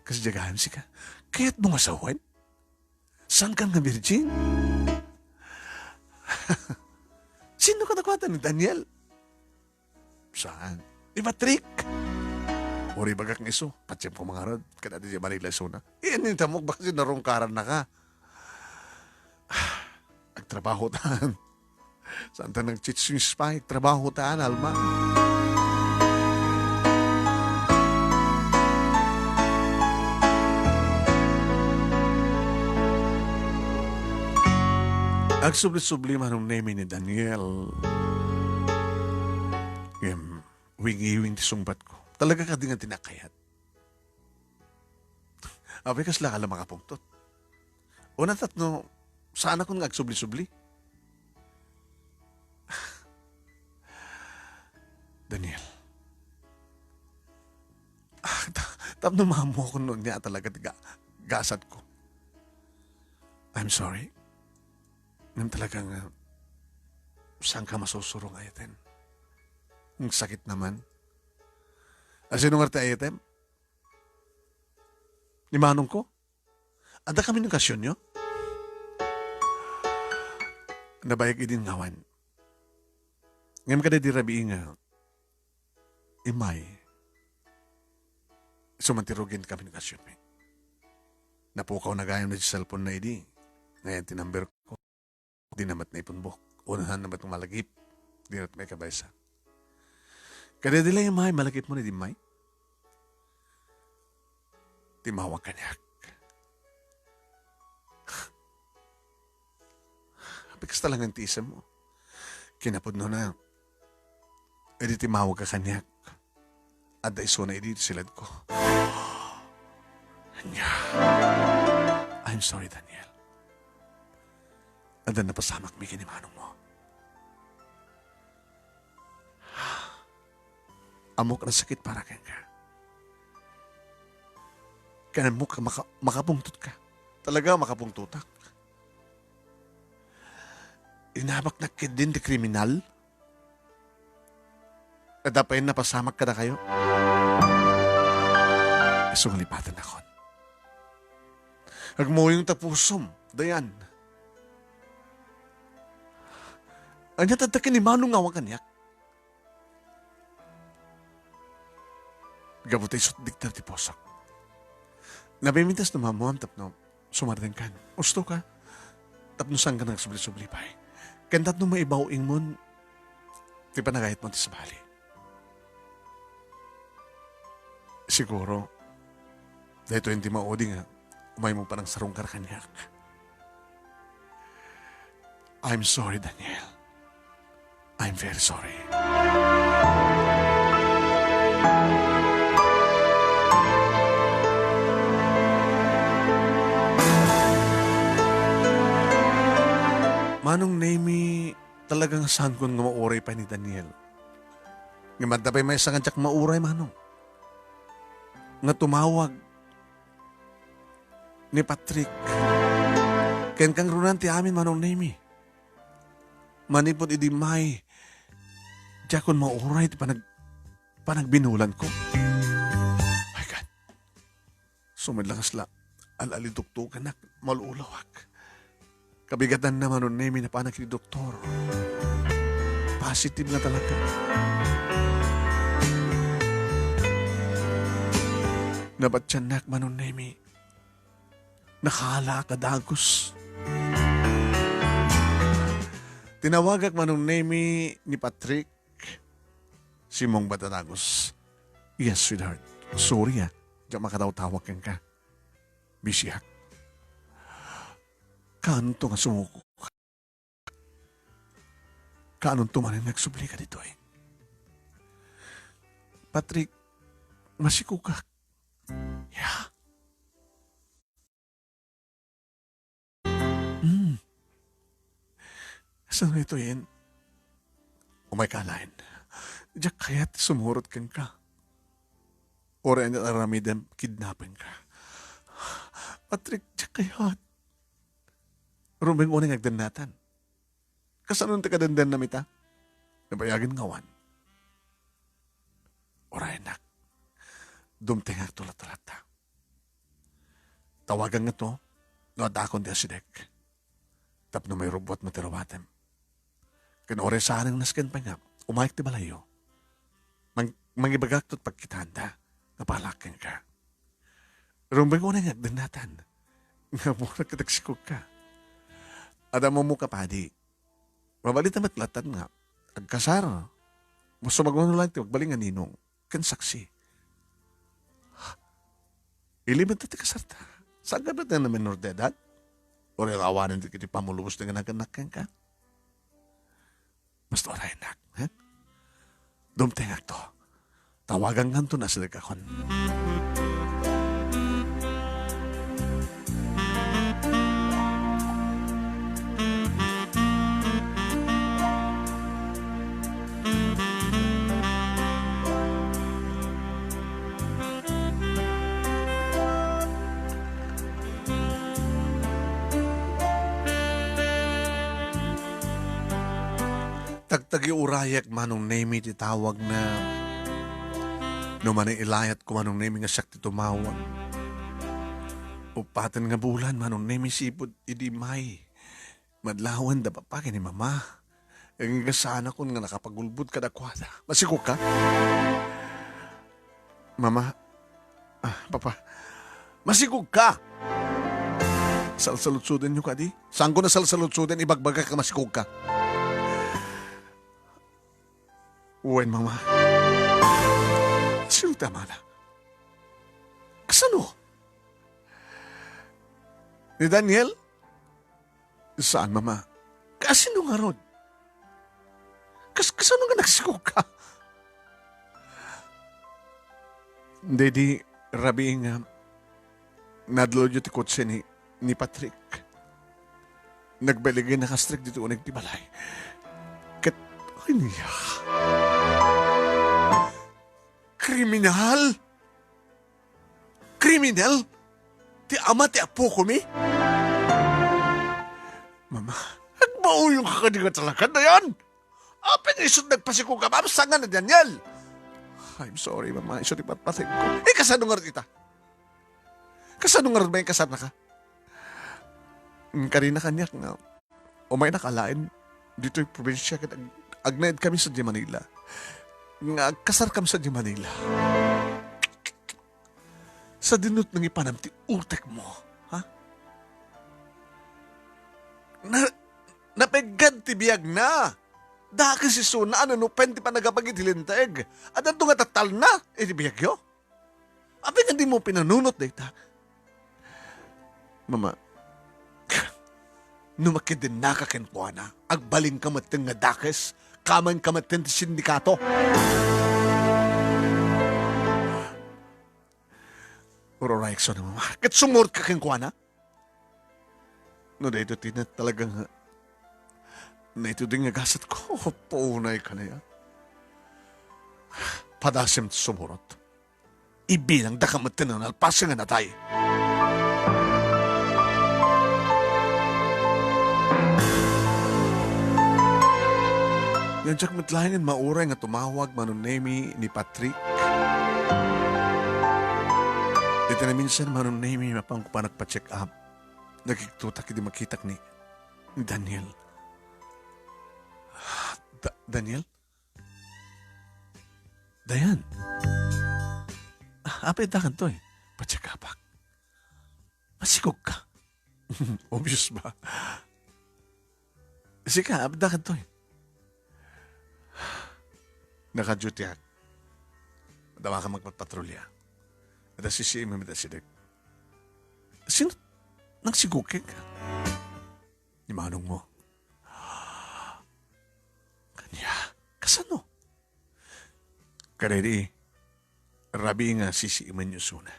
Kasdi gayam sika. Kayatmo nga asawen? Saan ka nga virgin? Sino kadakuada ni Daniel? Saan? Ni Patrick? Uri bagak nga isu, patiem ko mangarod, kada di Manila isuna. Iyan yung tamok, baka sinarungkaran na ka. Agtrabaho taan. Saan ta nagchichismis pa? Trabaho ta, Alma. Agsubli-subli man ni Nemi ni Daniel. Ngem, wingiwing ti sungbatko. Talaga kadi nga ti nakayat? Apay, kasla ka la makapungtot? Una, tapno saanakon nga agsubli-subli. Daniel. Ah, ta-, tapno maammuakon no ania talaga ti ga-, gasatko. I'm sorry. Ngem talaga nga, saan ka masusuro nga ayaten? Ang sakit naman. Asino nga ti ayatem? Ni manongko? Adda kami nga kasyonyo? Nabayag idin ngawan. Ngem kada di rabii nga, immay, isu man ti rugin ti komunikasionmi. Napukawna gayam ti cellphone na idi. Ngayon ti number ko. Di na met naipunbok. Unahan na met malagip. Di na met maikabaysa. Kada di la immay, malagipmo na idi immay. Timawag kaniak. Apay, kasta lang ti isem mo. Kinapudno na. Idi timawag ka kaniak. Adda isuna idi siladko. Ania? I'm sorry, Daniel. Adda napasamakmi ken ni manongmo. Ammok a nasakit para kenka. Ken ammok a maka-, makapungtotka. Talaga, makapungtotak. Inabaknak ketdin ti kriminal? Adda pay napasamak kadakayo? Isu nga lipatennakon. Agmuyong ta pusom, Dayan. Ania ti adda ken ni manong nga awan kaniak? Gapu ta isu ti dikter ti pusok. Nabimintas no maammuam tapno sumardengkan. Usto ka. Tapno saanka nga agsubli-subli pay. Ken tapno maibaw-ingmon ti panagayatmo ti sabali. Siguro, daytoy ti maudi nga umaymo panangsarungkar kaniak. I'm sorry, Daniel. I'm very sorry. Manong Nemy, talagang saankon nga mauray pay ni Daniel. Ngem adda pay maysa nga diak mauray, Manong. Nga tumawag ni Patrick. Ken kangrunan ti amin, Manong Nemy. Manipud idi may, diakon mauray ti panag-, panagbinulanko. My God. Sumidlakas la, al-alituktukanak, malulawak. Kabigatanna, Manong Nemy, napanak iti doktor. Positive nga talaga. Nabatiannak, Manong Nemy. Nakalaak a dagus. Tinawagak, Manong Nemy, ni Patrick. Simmungbat a dagus. Yes, sweetheart. Sorry, ah. Diak makatawtawag kenka. Busyak. Kaanto nga sumuko? Kaanonto manen nga agsubli ka ditoy? Patrick, masikogak. Ya. Hmm. Saan ito, Yen? Umay ka, Alain. Diak kayat sumurot kenka. Uray ania aramidem, kidnapin ka. Patrick, diak kayat. Rumbeng unay nga agdennatan. Kasano ti kadendennam ita? Nabayagen ngawan. Uray, anak. Dumtengakto latta-latta. Tawagan ngato, no adakon ti asidek. Tapno mairubbuatmo ti ruatem. Ken uray saan nga nasken pay nga, umayek ti balayyo. Mang-, mangibagakto ti pagkitaanda, nga palak kenka. Rumbeng unay nga agdennatan. Nga ammok ket agsikogka. Adda ammom ka padi. Mabalin ta met latta nga agkasar. Sumagmamano laeng ti agbalin nga ninong ken saksi. Ilimedta ti kasarta. Saan ka met nga menor de edad? Uray awanen ti iti pamulubos ti naganagannak kenka. Basta uray, anak, ha? Dumtengakto. Tawagan nganto na sila kakon. Tagtagi urayek Manong Nemi ti tawagna. No mani ilayat ko Manong Nemi nga siak ti tumawag. Uppaten nga bulan Manong Nemi sipud idi May. Madlawen da papa ken ni mama. Nga saanakon nga nakapagulbod kadakuada. Masigog ka? Mama, ah, papa, masigog ka! Salsalutsodenyo kadi? Saanko na salsalutsoden, ibagbagak nga masigog ka. Wen, mama. Sino ti amana? Kasano? Ni Daniel? Saan, mama? Kasino ngarud? Kas-, kasano nga nagsigog ka? Daydi rabii nga nadludyo ti kotse ni, ni Patrick. Nagbaligay, nakastrik ditoy uneg ti balay. Ket, ay niya. Kriminal? Kriminal? Ti ama ti apokomi? Mama, agbauyongka kadi nga talaga, Dayan? Apay nga isut' nagpasikog ka, ma'am, saan nga ni Daniel? I'm sorry, Mama, isu ti patpateg ko. Eh, kasano ngarud ita? Kasano ngarud maikasarnaka? Mm, kanina kaniak nga, umaynaka alaen ditoy probinsia ket ag-, agnaed kami sadiay Manila. Nga agkasar kami sadiay Manila. Sadino ti nangipanam ti utekmo, ha? Na-, napeggad ti biagna. Dakes isuna a nanupen ti panagabag iti Linteg. Addanto nga tatalna iti biagyo. Apay nga dimo pinanunot dayta? Mama, no makidennaka kenkuana, agbalinka metten nga dakes, kamenka metten ti sindikato. Ururayek isuna, Mama. Ket sumurotka kenkuana? No daytoy ti na-, talaga nga naituding nga gasatko, oh, puonay ka na ya. Padasem ti sumurot. Ibilangdaka met ti nalpasen nga natay. Ngem diak met laengen mauray nga tumawag Manong Nemi ni Patrick. Iti naminsan, Manong Nemi, mapanko panagpa-check up. Nagigtotak idi makitak ni Daniel. Da-, Daniel? Dayan. Ah, apay adda kantoy? Pa-check upak. Masigog ka. Obvious ba? Sika, apay adda kantoy? Naka-duty ak. Adda ka magpatpatrolya. Adda sisiim met asideg. Sino nagsigog kenka? Ni manong mo. Ania, kasano? Kadaydi, rabii nga sisiimenyo isuna.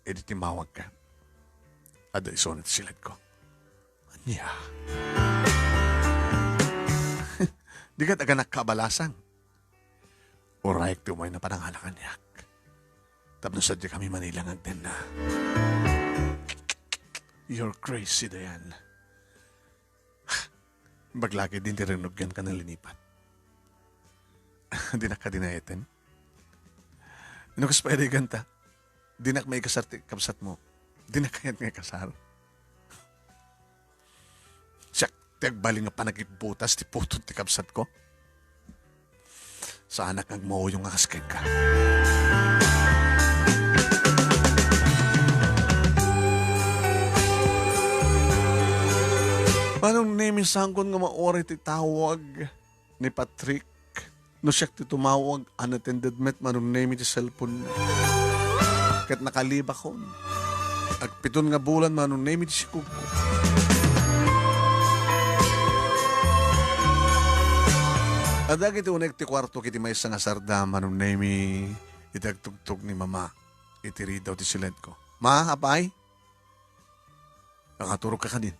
Idi timmawagka, adda isuna ti siledko. Ania? Dika aganakka a balasang. Urayek ti umay a panangala kaniak. Tapno sadiay kami Manila nga agdenna. You're crazy, Dayan. Baglagi din ti rinugyan ka na linipat. Dinak kadi naeten? No kas pairegan ta, dinak maikasar ti kabsat mo. Dinak kayat nga ikasar. Siak ti agbalin nga panagibbutas ti putot ti kabsat ko. Saanak nga agmauyong a kas kenka. Manong Nemi, saankon nga mauray ti tawag ni Patrick. No siak ti tumawag, unattended met Manong Nemi ti cellphone na. Ket nakalibakon. Agpiton nga bulan Manong Nemi ti sikogko. Adda dagiti uneg ti kuarto ket iti maysa nga sardam, Manong Nemi, iti agtugtog ni Mama iti ridaw ti silentko. "Ma, apay? Nakaturog ka kadin?"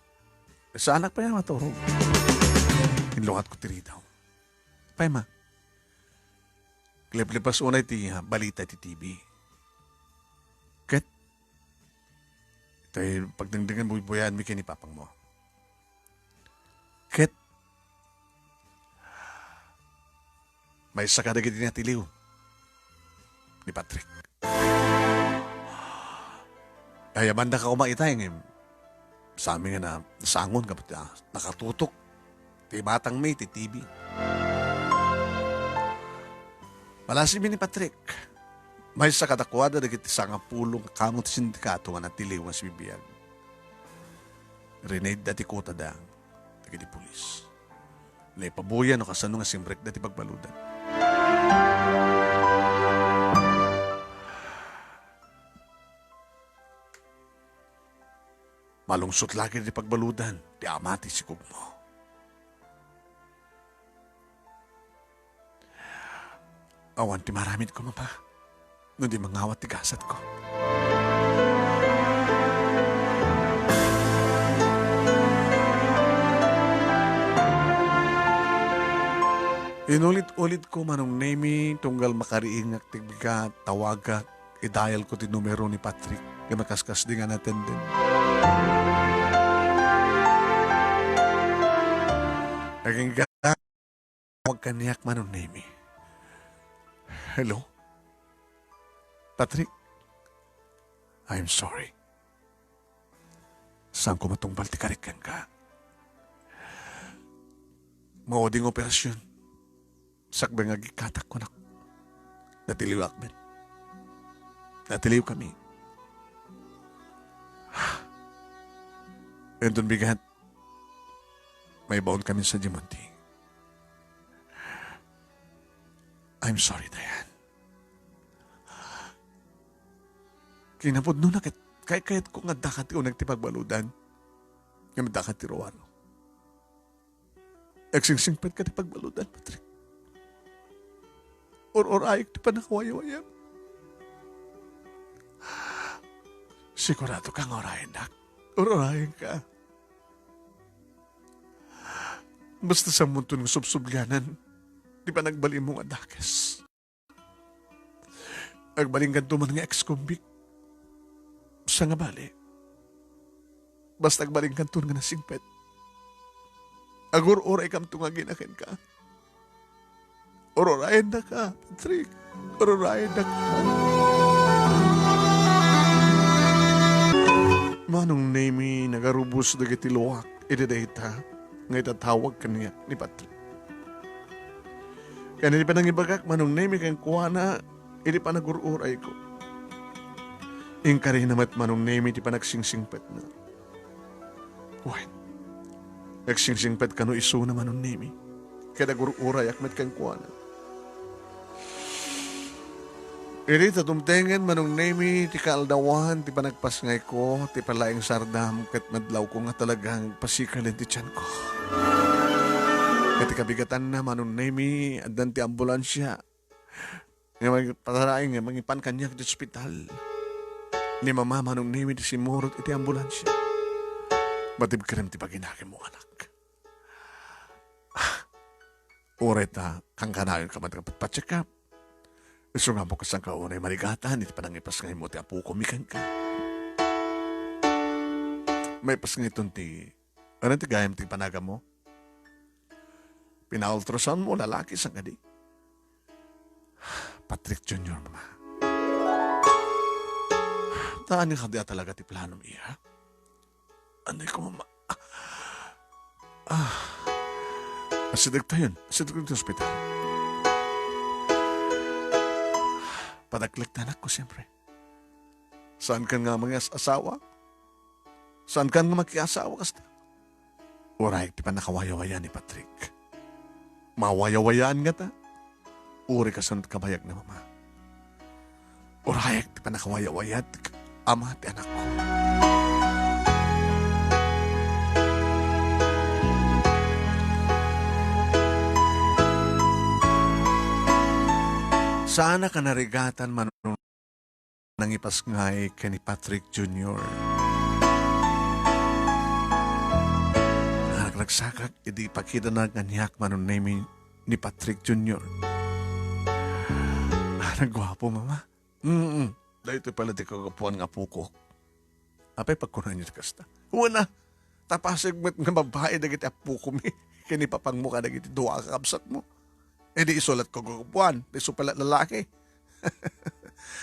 Saanak pay a maturog. Inlukatko ti ridaw. "Apay, Ma?" Leplipas unay ti, ah, balita iti T V. Ket, itay pagdengdengen, buybuyaenmi ken ni papangmo. Ket, maysa kadagiti natiliw ni Patrick. Ay, abanda ka koma itay, ngem saan mi nga na-, nasangon, kapit, ah, nakatutok ti batangmi iti T V. Palasimi ni Patrick. Maysa kadakuada dagiti sangapulo nga kameng ti sindikato nga natiliw nga sibibiag. Rinedda ti kutada dagiti pulis. Naipabuya no kasano nga simrekda ti pagbaludan. Malungsot la ket ti pagbaludan ti ama ti sikogmo. Awan ti maaramidko, Mama, no di mangawat ti gasatko. Inulit-ulitko, Manong Nemi, tunggal makariingak ti bigat, tawagak, i-dial ko ti numero ni Patrick nga makaskasdi nga natenden. Agingga, tawag kaniak, Manong Nemi. "Hello? Patrick? I'm sorry. Saanko matungbal ti karik kenka. Mauding operasyon. Sakbay nga agikkatak, kunak. Natiliwak met. Natiliwkami. Inton bigat, maibaon kami sadiay Monte. I'm sorry, Dayan. Kinapudnona ket kaykayatko nga addaka ti uneg ti pagbaludan, ngem addaka ti ruaro. Agsingsingpetka ti pagbaludan, Patrick. Ur-urayek ti pannakawaywayam. Siguradoka nga urayennak. Ur-urayenka. Basta saanmonton nga subsublianan ti panagbalinmo nga dakes. Agbalinkanto man nga ex-convict. Sa nga bali, basta agbalinkanto nga nasingpet, agur-uraykamto nga agina kenka. Ur-urayennaka, Patrick. Ur-urayennaka. Manong Nemi, nagarubos dagiti luak iti dayta nga itatawag kaniak ni Patrick. Ken iti panangibagak, Manong Nemi, kenkuana iti panagur-urayko, inkarina met, Manong Nemi, ti panagsingsingsingpetna. Wen, agsingsingpet kano isuna, Manong Nemi, ket agur-urayak met kenkuana. Idi ta dumtengen, Manong Nemi, ti kaaldawan ti panagpasngayko, ti palaing sardam ket madlawko nga talagang pasikalen ti tianko. Ket ti kabigatanna, Manong Nemi, addan ti ambulansia nga mangipataraing nga mangipan kaniak ti ospital. Ni Mama, Manong Nemi, ti simmurot iti ambulansia. Batibkerem ti paginakemmo, anak. Uray ta kankanayon ka man nga patpacheck up. Isu nga ammok a saanka unay marigatan iti panangipasngaymo ti apokomi kenka. Maipasngayton ti, ano ti gayam ti panagamo? Pina-ultrasound mo, lalaki, saan kadi? Patrick Junior, Mama. Haan nga kadi a talaga ti planom, iya? Anay ko, Mama. Ah. Asidegtayon. Asideg ti ospital. Padaklek ti anakko, siyempre. Saankan nga mangias-asawa? Saankan nga makiasawa kasta? Urayek ti pannakawayawayan ni Patrick. Mawayawayan ngata? Uray kasano ti kabayag na, Mama. Urayek ti pannakawayawayat, ama ti anakko. Saanak a narigatan, Manong Nemi, nangipasngay ken ni Patrick Junior. Naragragsakak idi ipakitana kaniak, Manong Nemi, ni Patrick Junior. Ah, nagguapo, Mama. Mm, daytoy pala ti kagapuan nga apoko. Apay pagkunanyo ti kasta? Wen a, ta pasig met nga babai dagiti appokomi ken ni papangmo kadagiti dua a kakabsatmo. Idi isu la't kagapuan, isu pala lalaki.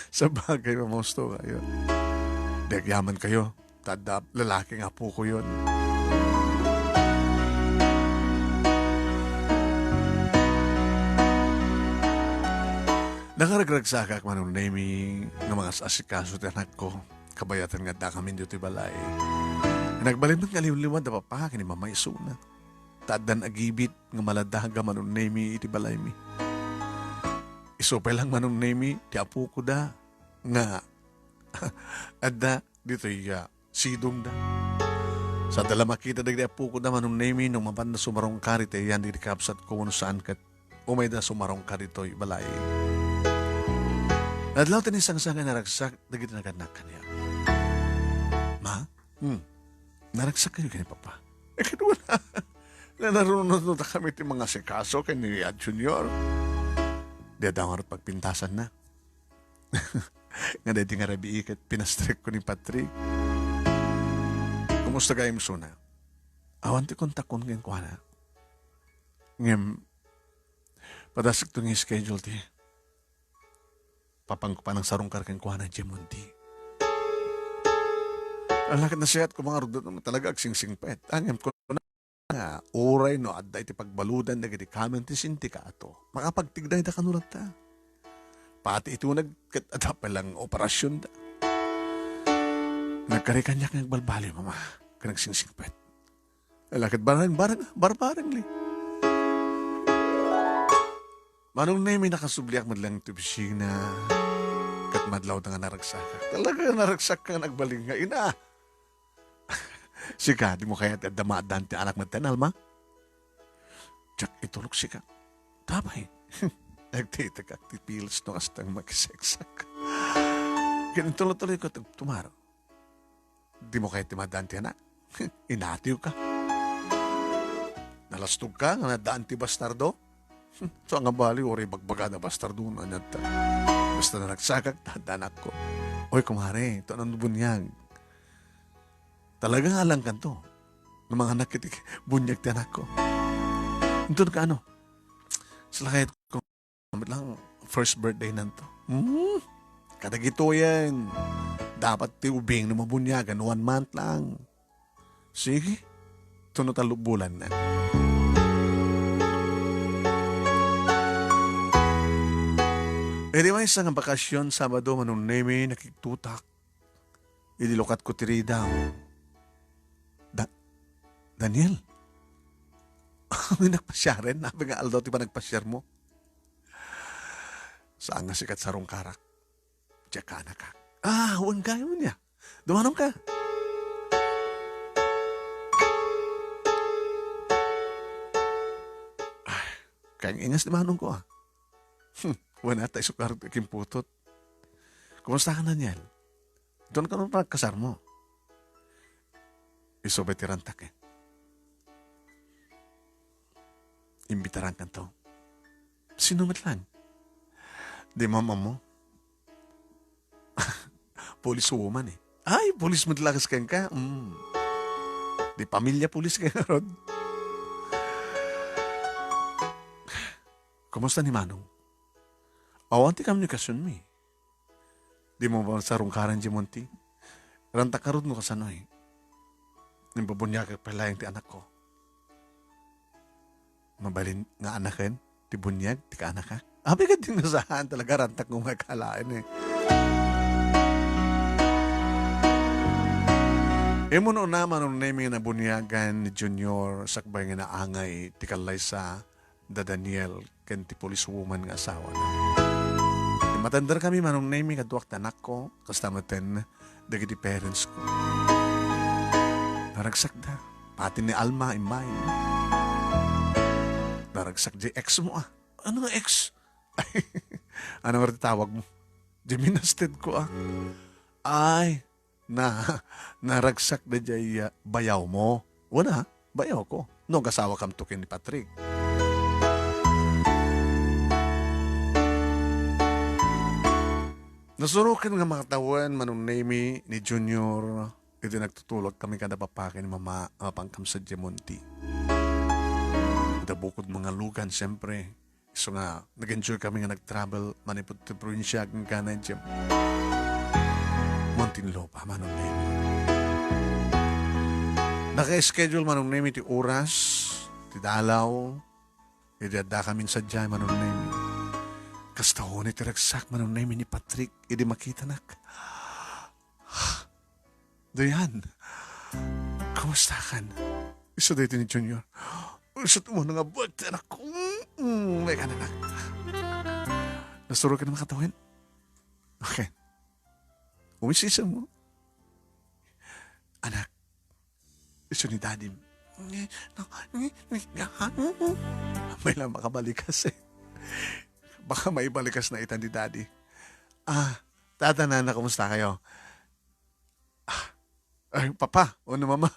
Sabagay, mamusto kayo. Di agyaman kayo. Ta adda lalaki nga apokoyon. Nangaragragsakak, Manong Nemi, nga mangas-asikaso ti anakko, kabayatan nga addakamin ditoy balay. Nagbalin met nga liwliwad da papa ken ni mama isuna. Ta addan agibit nga maladaga, Manong Nemi, iti balaymi. Isu pay lang, Manong Nemi, ti apokoda nga adda ditoy, ah, sidongda. Saan da la makita dagiti apokoda, Manong Nemi, no mapanda sumarungkar iti ayan dagiti kabsatko wenno saan ket umayda sumarungkar ditoy balay. Adlaw ti naisangsangan, naragsak dagiti nagannak kaniak. Ma? Hmm. Naragsak kayo ken ni Papa? Eh, ket wen a. Nanarunotnota kami ti mangasikaso ken ni Junior. Di adda ngarud pagpintasanna. Nga daydi nga rabii ket pinastrekko ni Patrick. Kumusta gayam isuna? Awan ti kontakon kenkuana. Ngem, padasekto nga schedule ti papangko panangsarungkar kenkuana idiay Monte. Ala ket nasayaat koma ngarud no talaga agsingsingpet. Ngem kuna nga uray no adda iti pagbaludan dagiti kamen ti sindikato, makapagtigdayda kano latta. Pati ituneg ket adda pay lang operasionda. Nagkari kaniak nga agbalbaliw, Mama, ken agsingsingpet. Ala ket bareng, bareng, barbareng li. Manong Nemi, nakasubliak met lang iti opisina, ket madlawda nga naragsakak. Talaga naragsakak nga nagbalin nga ina. Sika, dimo kayat adda maaddaan ti anak met ten, Alma? Diak itulok sika. Tapay. Nagtitekak ti piles no kasta nga makisegsak. Ket intuloy-tuloyko ti agtumar. Dimo kayat ti maaddaan ti anak? Inatiwka. Nalastogka nga naaddaan ti bastardo? Saan nga bali, uray bagbagada bastardo no aniatta. Basta naragsakak, ta adda anakko. Oy, kumare, ito anong buniag? Talaga nga alangkanto. No manganak iti buniag ti anakko. Inton kaano? Salakayatko met lang, first birthday nanto. Hmm? Kadagitoyen. Dapat ti ubing no mabuniagan, one month lang. Sige. Tuno tallo bulan na. Idi maysa nga bakasyon, Sabado, Manong Nemi, nakigtutak. Idi lukatko ti ridaw. Da-, Daniel? Nagpasiaren? Apay nga aldaw ti panagpasiarmo? Saan nga sika ti sarungkarak. Diak kaanakak. Ah, wen kayo niya. Dumanong ka. Ah, kayang ingas ti manong ko, ah. Hmm, wen ata isukar ti kimputot. Kumusta ka, Daniel? Doon ka naman pagkasarmo. Isu pay ti rantak, eh. Imbitaran kanto. Sino met lang? Di mama mo? Police woman, eh. Ay, police met lang kas kenka. Mm. Di pamilya police kayo, Rod. Kumusta ni Manong? Awan ti komunikasyonmi. Dimo ba sarungkaran diay Monte? Rantak ngarud no kasanoy. Imbabuniagak pay laeng ti anakko. Mabalin nga anaken ti buniag ti kaanaka? Apay ket di nasaan talaga, rantak nga umay kalaen, eh. Immuno na, Manong Nemi, nga nabuniagan ni Junior sakbay nga naangay ti kallaysa da Daniel ken ti policewoman nga asawada. Matender kami, Manong Nemi, kaduak ti anakko, kasta met ten dagiti parents ko. Naragsakda. Pati ni Alma, immay. Naragsak di ex mo, ah. Ano nga ex? Ano nga ti tawag mo? Di minasted ko, ah. Ay, na, naragsak na jay, ah, bayaw mo. Wala, bayaw ko. No, gasawa kam to ken ni Patrick. Nasuroken nga makatawen, Manong Nemy, ni Junior, iti nagtutulak kami kada papaki ni Mama, a, pangkamsad diay Monte. Ita bukod mga lugan, siyempre. Isu nga, nag-enjoy kami nga nag-travel manipud ti probinsia, agingga na diay Muntinlupa, Manong Nemy. Naka-schedule, Manong Nemy, ti oras, ti dalaw, idi adda kami sadiay, Manong Nemy. Kasta unay ti ragsak, Manong Nemy, ni Patrick, idi makitanak. Dayan, kumusta kan? Isu daytoy ni Junior. Isu ti umuna nga buek ti anakko. Mm, may kananak. Nasuroken nga makatawen? Okay. Umisisa mo. Anak, isu ni Daddy. Ni, no, ni, ni, ha? May lang makabalikas eh. Baka maibalikas na ita ni Daddy. Ah, Tata, Nana, kumusta kayo? Ah, ay, Papa, wenno Mama.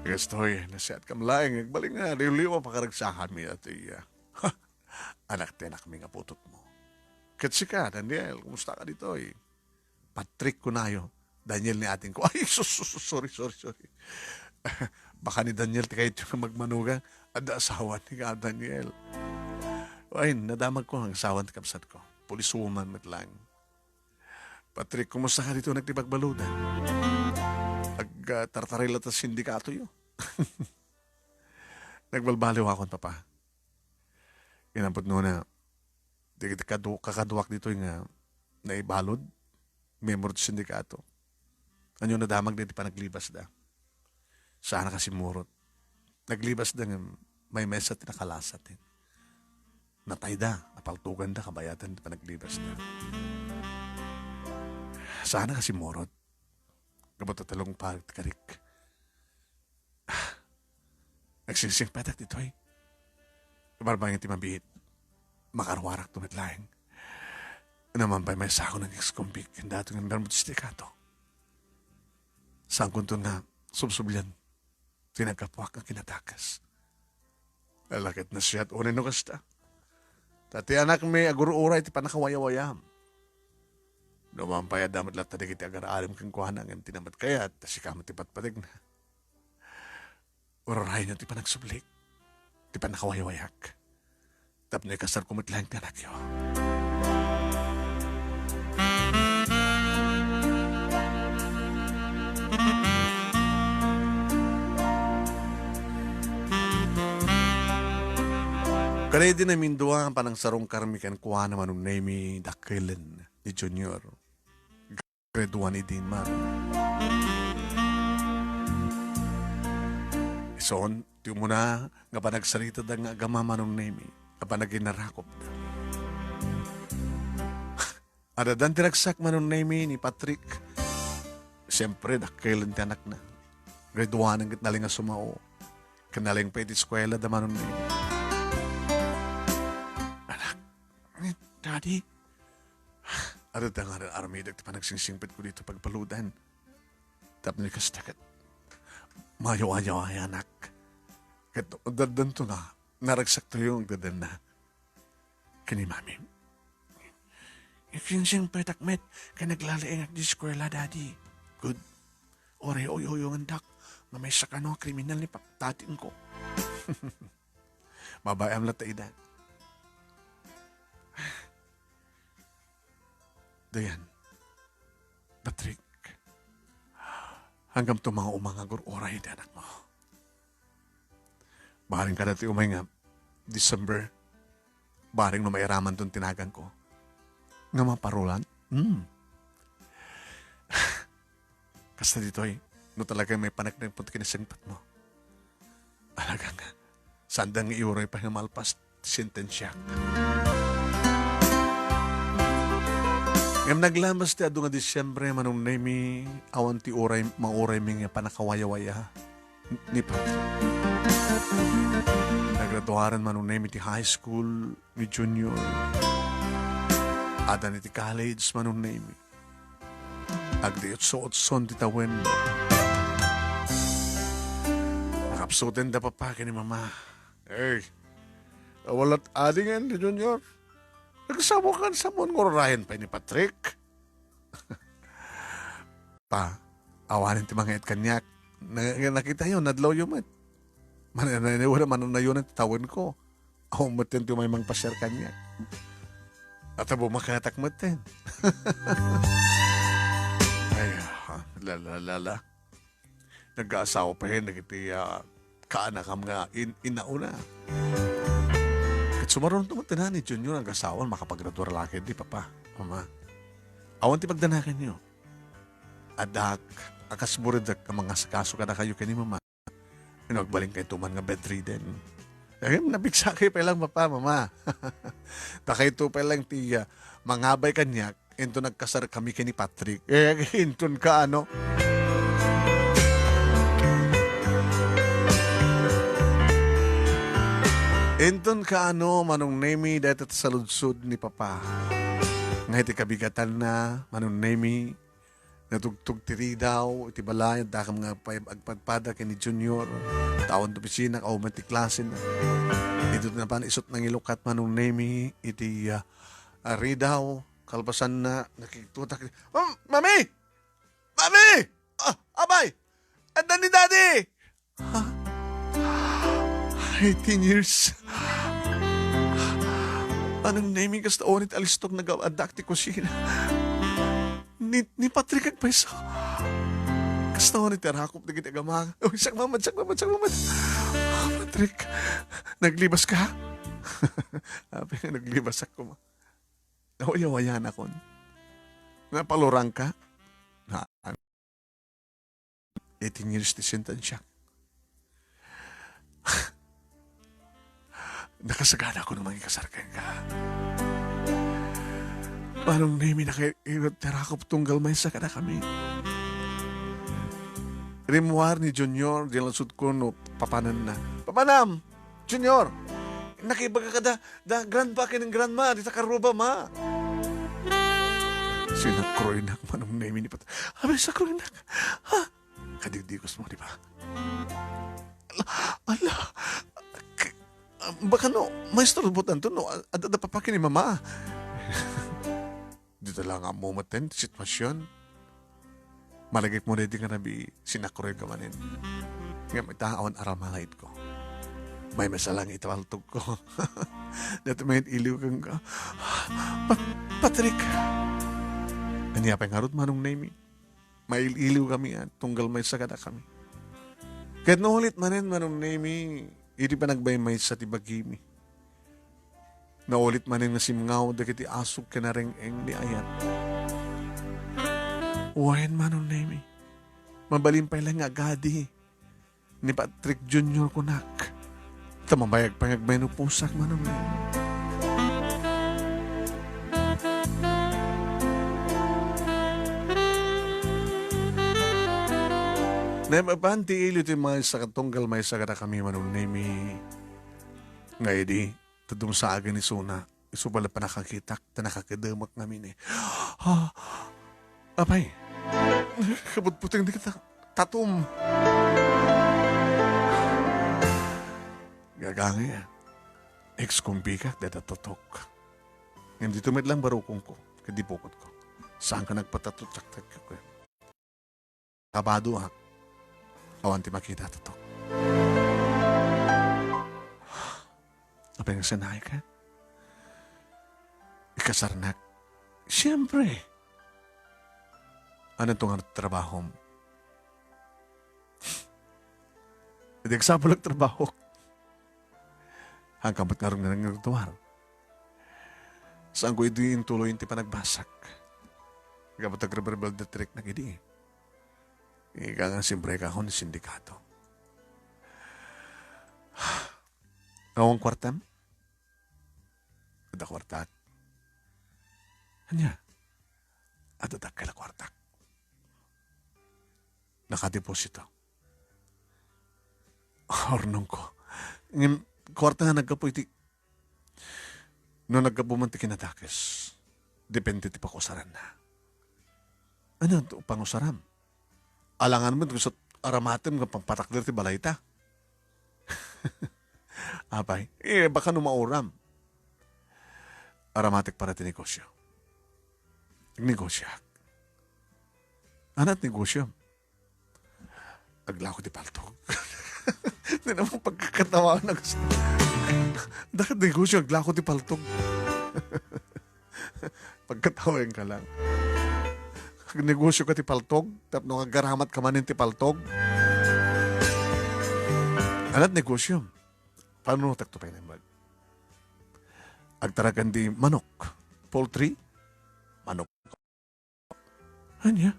Kastoy, nasayaat kam laeng, agbalin nga, liwliwa pakaragsakanmi, ati, ah. Ha, anak ti anakmi nga putotmo. Ket sika, Daniel, kumusta ka ditoy? Patrick kunayo, Daniel ni atingko. Ay, sus, sus, sus, sorry, sorry, sorry. Baka ni Daniel ti kayatyo nga magmanugang, adda asawa ni nga Daniel. Ay, nadamagko nga asawa ti kabsatko. Policewoman met lang. Patrick, kumusta ka ditoy nagtipagbaludan? Ag, ah, tartarila ta sindikatoyo. Nagbalbaliwakon, Papa. Ket ampon no na, di kadu-, kakaduak ditoy nga naibalud, miyembro ti sindikato. Ania, nadamagda ti panaglibasda. Saan a kasimurot. Naglibasda ngem maymaysa ti nakalasat. Natayda, napaltoganda, kabayatan ti panaglibasda. Saan a kasimurot. Gapu ta talong parik ti karik. Nagsingsingpetak ditoy. Barbareng ti mabiit. Makaruarakto met laeng. Naman pay maysakon nga ex-convict ken dato nga miyembro ti sindikato. Saankonton nga subsublian ti naggapuak nga kinadakes. Ala, ket nasayaat unay no kasta. Ta ti anakmi agur-uray ti pannakawayawayam. Numan pay adda met latta dagiti agar-aram kenkuana ngem ti namat kayat, ta sika met ti patpategna. Ururayna ti panagsublik, ti pannakawaywayak. Tapno ikasarko met laeng ti anakyo. Kada idi namindua, panangsarungkarmi kenkuana, Manong Nemy, dakkelen ni Junior. Grade one idi man. Ison, ti umuna nga panagsaritada nga agama, Manong Nemy, a panaginarakopda. Addan ti ragsak, Manong Nemy, ni Patrick. Siyempre, dakkelen ti anakna. Grade one ket nalin nga sumao. Ken nalin pay ti eskuela da, Manong Nemy. Anak, Daddy, adda nga aramidek ti panagsingsimpetko ditoy pagbaludan. Tapno kasta ket mayaw-ayaw, anak. Ket addanto na, naragsaktayo nga agdadanna ken ni Mami. Ikinsing petak met ken naglalaingak di eskuela, Daddy. Good. Uray uyuyangandak nga maysa kano a kriminal ni pap-, tatengko. Babaem latta ida. Dayan, Patrick, hanggamto nga umay nga agur-uray ti anakmo. Bareng kada ti umay nga December, bareng no mairamanton ti naganko. Nga maparulan? Hmm. Kasta ditoy, no talaga may panagdagpot kinasangpetmo. Alaga nga, saan da nga iuray pay nga malpas ti sentensiak. Ngem naglamas ti adu nga Disyembre, Manong Nemy, awan ti uray, mauraymi nga pannakawayawaya ni Patrick. Nagraduaren, Manong Nemy, ti high school ni Junior. Addan iti college, Manong Nemi. Agdi otso-otson ti tawen. Nakapsuten da papa ken ni mama. Ey, awalat adingen ni Junior. Nagsamokan, samoan nga ururayen pay ni Patrick. Pa, awanen ti mangiit kaniak. Na-, nakitayo, nadlawyo met. Man-, na-, na-, wala mananayonan ti tawenko. Awan met ti umay mangpasiar kaniak. At abo makatak met ten. Ay, ah, la, la, la, la. Nagkaasawa pa hen dagiti, ah, kaanakam nga in-, innauna. Ket sumaruno met ni Junior nga asawan, makapagraduar la ketdi, Papa, Mama. Awan ti pagdanakanyo. Addak, a kas buridek a mangasikaso kadakayo ken ni Mama. Wenno agbalin kayto man nga bedridden. Eh, napigsakay pay lang, Papa, Mama. Ta kayto pay lang ti, ah, mangabay kaniak, inton nagkasar kami ken ni Patrick. Eh, inton kaano? Inton kaano, Manong Nemi, dayta ti saludsod ni Papa. Nga iti kabigatanna, Manong Nemi, natugtog ti ridaw iti balay, dakam nga pay agpadpada ken ni Junior. Tawen ti opisina, awan met ti klasena. Iti napan isut nangilukat, Manong Nemi, iti, ah, ah, ridaw, kalpasanna, nakigtutak. "Mam-, Mami! Mami! Ah, apay! Adda ni Daddy!" Ha? Eighteen years. Manong Nemi, kasta awan ti alistok, nagaaddak ti kusina. Ni, ni Patrick agpayso. Kasta awan ti arakop dagiti agama. Uy, sakmamat, sakmamat, sakmamat. Ah, Patrick, naglibas ka? Apay nga naglibas ako, ma. Nawayawayan akon. Napalurang ka? Ha? Eighteen years ti sentensiak. Nakasagana ako nga mangikasar kenka. Manong Nemi, nakairot ti arakop tunggal maysa kadakami. Rimmuar ni Junior, di langsudko no papananna. Papanam! Junior, nakibaga kada da grandpa ken grandma, dita karuba, ma. Sinakroynak, Manong Nemi, ni Pat-, Abi, sakroynak. Ha? Kadigdigos mo, di ba? Ala, ala. K-, ah, baka no, maisturbo tanto, no? Ad-, adda papa ken ni mama. Dita la nga ammo met ti sitwasion. Malagipmo daydi nga nabi, sinakroyka manen. Ngem ita, awan aramalaydko. Maymaysa lang iti baltogko. Daytoy met iliw kenka. Pat-, Patrick! Ania pay ngarud, Manong Nemi? Mail-iliw kami, ah, tunggal maysa kadakami. Ket naulit manen, Manong Nemi, idi panagbaymaysa ti bagimi. Naulit manen nga simngaw dagiti asuk ken nareng-eng ni ayat. Wen, Manong Nemi, mabalin pay laeng nga agadi ni Patrick Junior kunak. Ta mabayag pay nga agmaynuposak, Manong Nemi. Naipapan ti iliw ti maysa ket tunggal maysa kadakami, Manong Nemi, nga idi, ta dumsagen isuna, isu pay la pannakakitak, ta nakakedemek ngamin, eh. Ah, apay, kabutbuteng dagita tatom. Gagangay, ah. Ex-kumbikak dayta totok. Ngem ditoy met lang barukongko, ket di bukotko. Saanka nagpatato, taktak ka, kuya. Kabadoak. Awan ti makita, totok. Apay nga sanaay ka? Ikasarnak? Siyempre. Ania to nga trabahom? Idi agsapul a trabahok. Haanka met ngarud nga nangruruar. Saanko idi intuloyen ti panagbasak. Gapu ta agrebelbel da ti riknak idi. Ika nga simrek ako ni sindikato. Awan kuartam? Adda kuartak. Ania? Adda dakkel a kuartak. Nakadeposito. Urnongko. Ngem, kuarta nga naggapu iti, no naggapu man ti kinadakes. depende ti pakusaranna. Ania ti pangusaram? Alangan met, gusto aramatem nga pampatakder ti balayta. Apay, eh, baka no mauram. Aramatek para ti negosyo. Negosyak. Ania ti negosyo? Aglako ti paltog. Di naman pagkakatawa na gusto. Dapat negosyo, aglako ti paltog. Pagkatawaen ka lang. Agnegosyo ka ti paltog, tapno agaramat ka manen ti paltog. Ania ti negosyo? Paano takto pa inembag? Agtaraken ti manok, poultry, manok. Ania?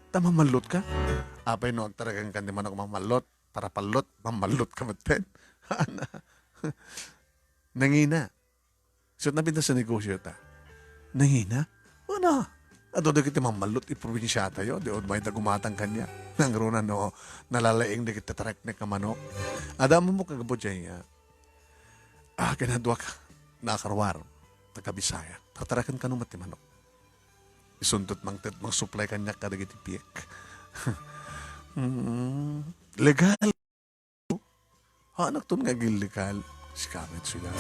Ta mamallot ka? Apay no agtaraken kan ti manok mamallot, para pallot, mamallot ka metten. Ana. Nangina. So, napintas sa negosyo ta. Nangina? Ana. Adu dagiti mamallot iti probinsiatayo, di umay da gumatang kaniak. Nangruna no, nalalaing dagiti tareknek nga manok. Adda mo kagapu diay, ah, kinaduak nakaruar, taga Bisaya. Tataraken kano met ti manok. Isunto ti mangted, mangsuplay kaniak kadagiti piek. Mm, legal. Haanakton nga agillegal. Sika met sila.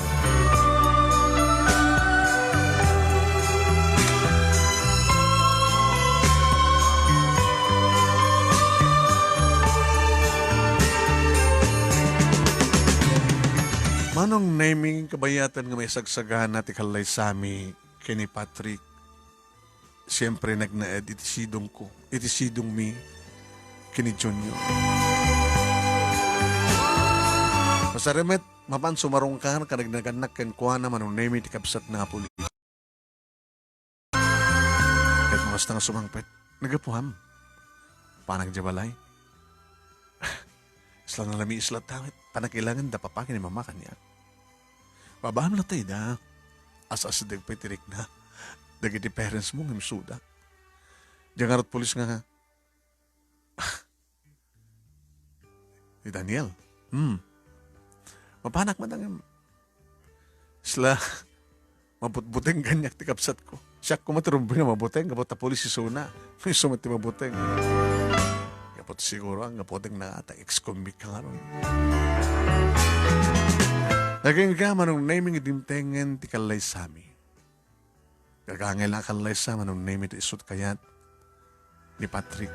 Manong Nemy, kabayatan nga maisagsagana ti kallaysami ken ni Patrick. Siempre, nagnaed iti sidongko, iti sidongmi ken ni Junior. Masaramet, mapan sumarungkar, kanagnagannak kenkuana, Manong Nemy, ti kabsatna nga pulis. Ket no kasta nga sumangpet, naggapuam. Panak diay balay. Isla nalamiis latta met, panakilanganda papa ken ni mama kaniak. Babaam latta ida, as-asideg pay ti rikna. Dagiti parents mo ngem suda. Diay ngarud pulis nga, ni Daniel. Hmm. Mapanak man ngem. Isla, mabutbuteng kaniak ti kabsatko. Siakko met rumboy nga mabuteng, gapu ta pulis isuna. Isu met ti mabuteng. Gapu ta siguro, ang mabuteng na ata, ex-convict ka ngarud. Agingga, Manong Nemy, nga dimtengen ti kallaysami. Gagangay la a kallaysa, Manong Nemy, ti isut kayat ni Patrick.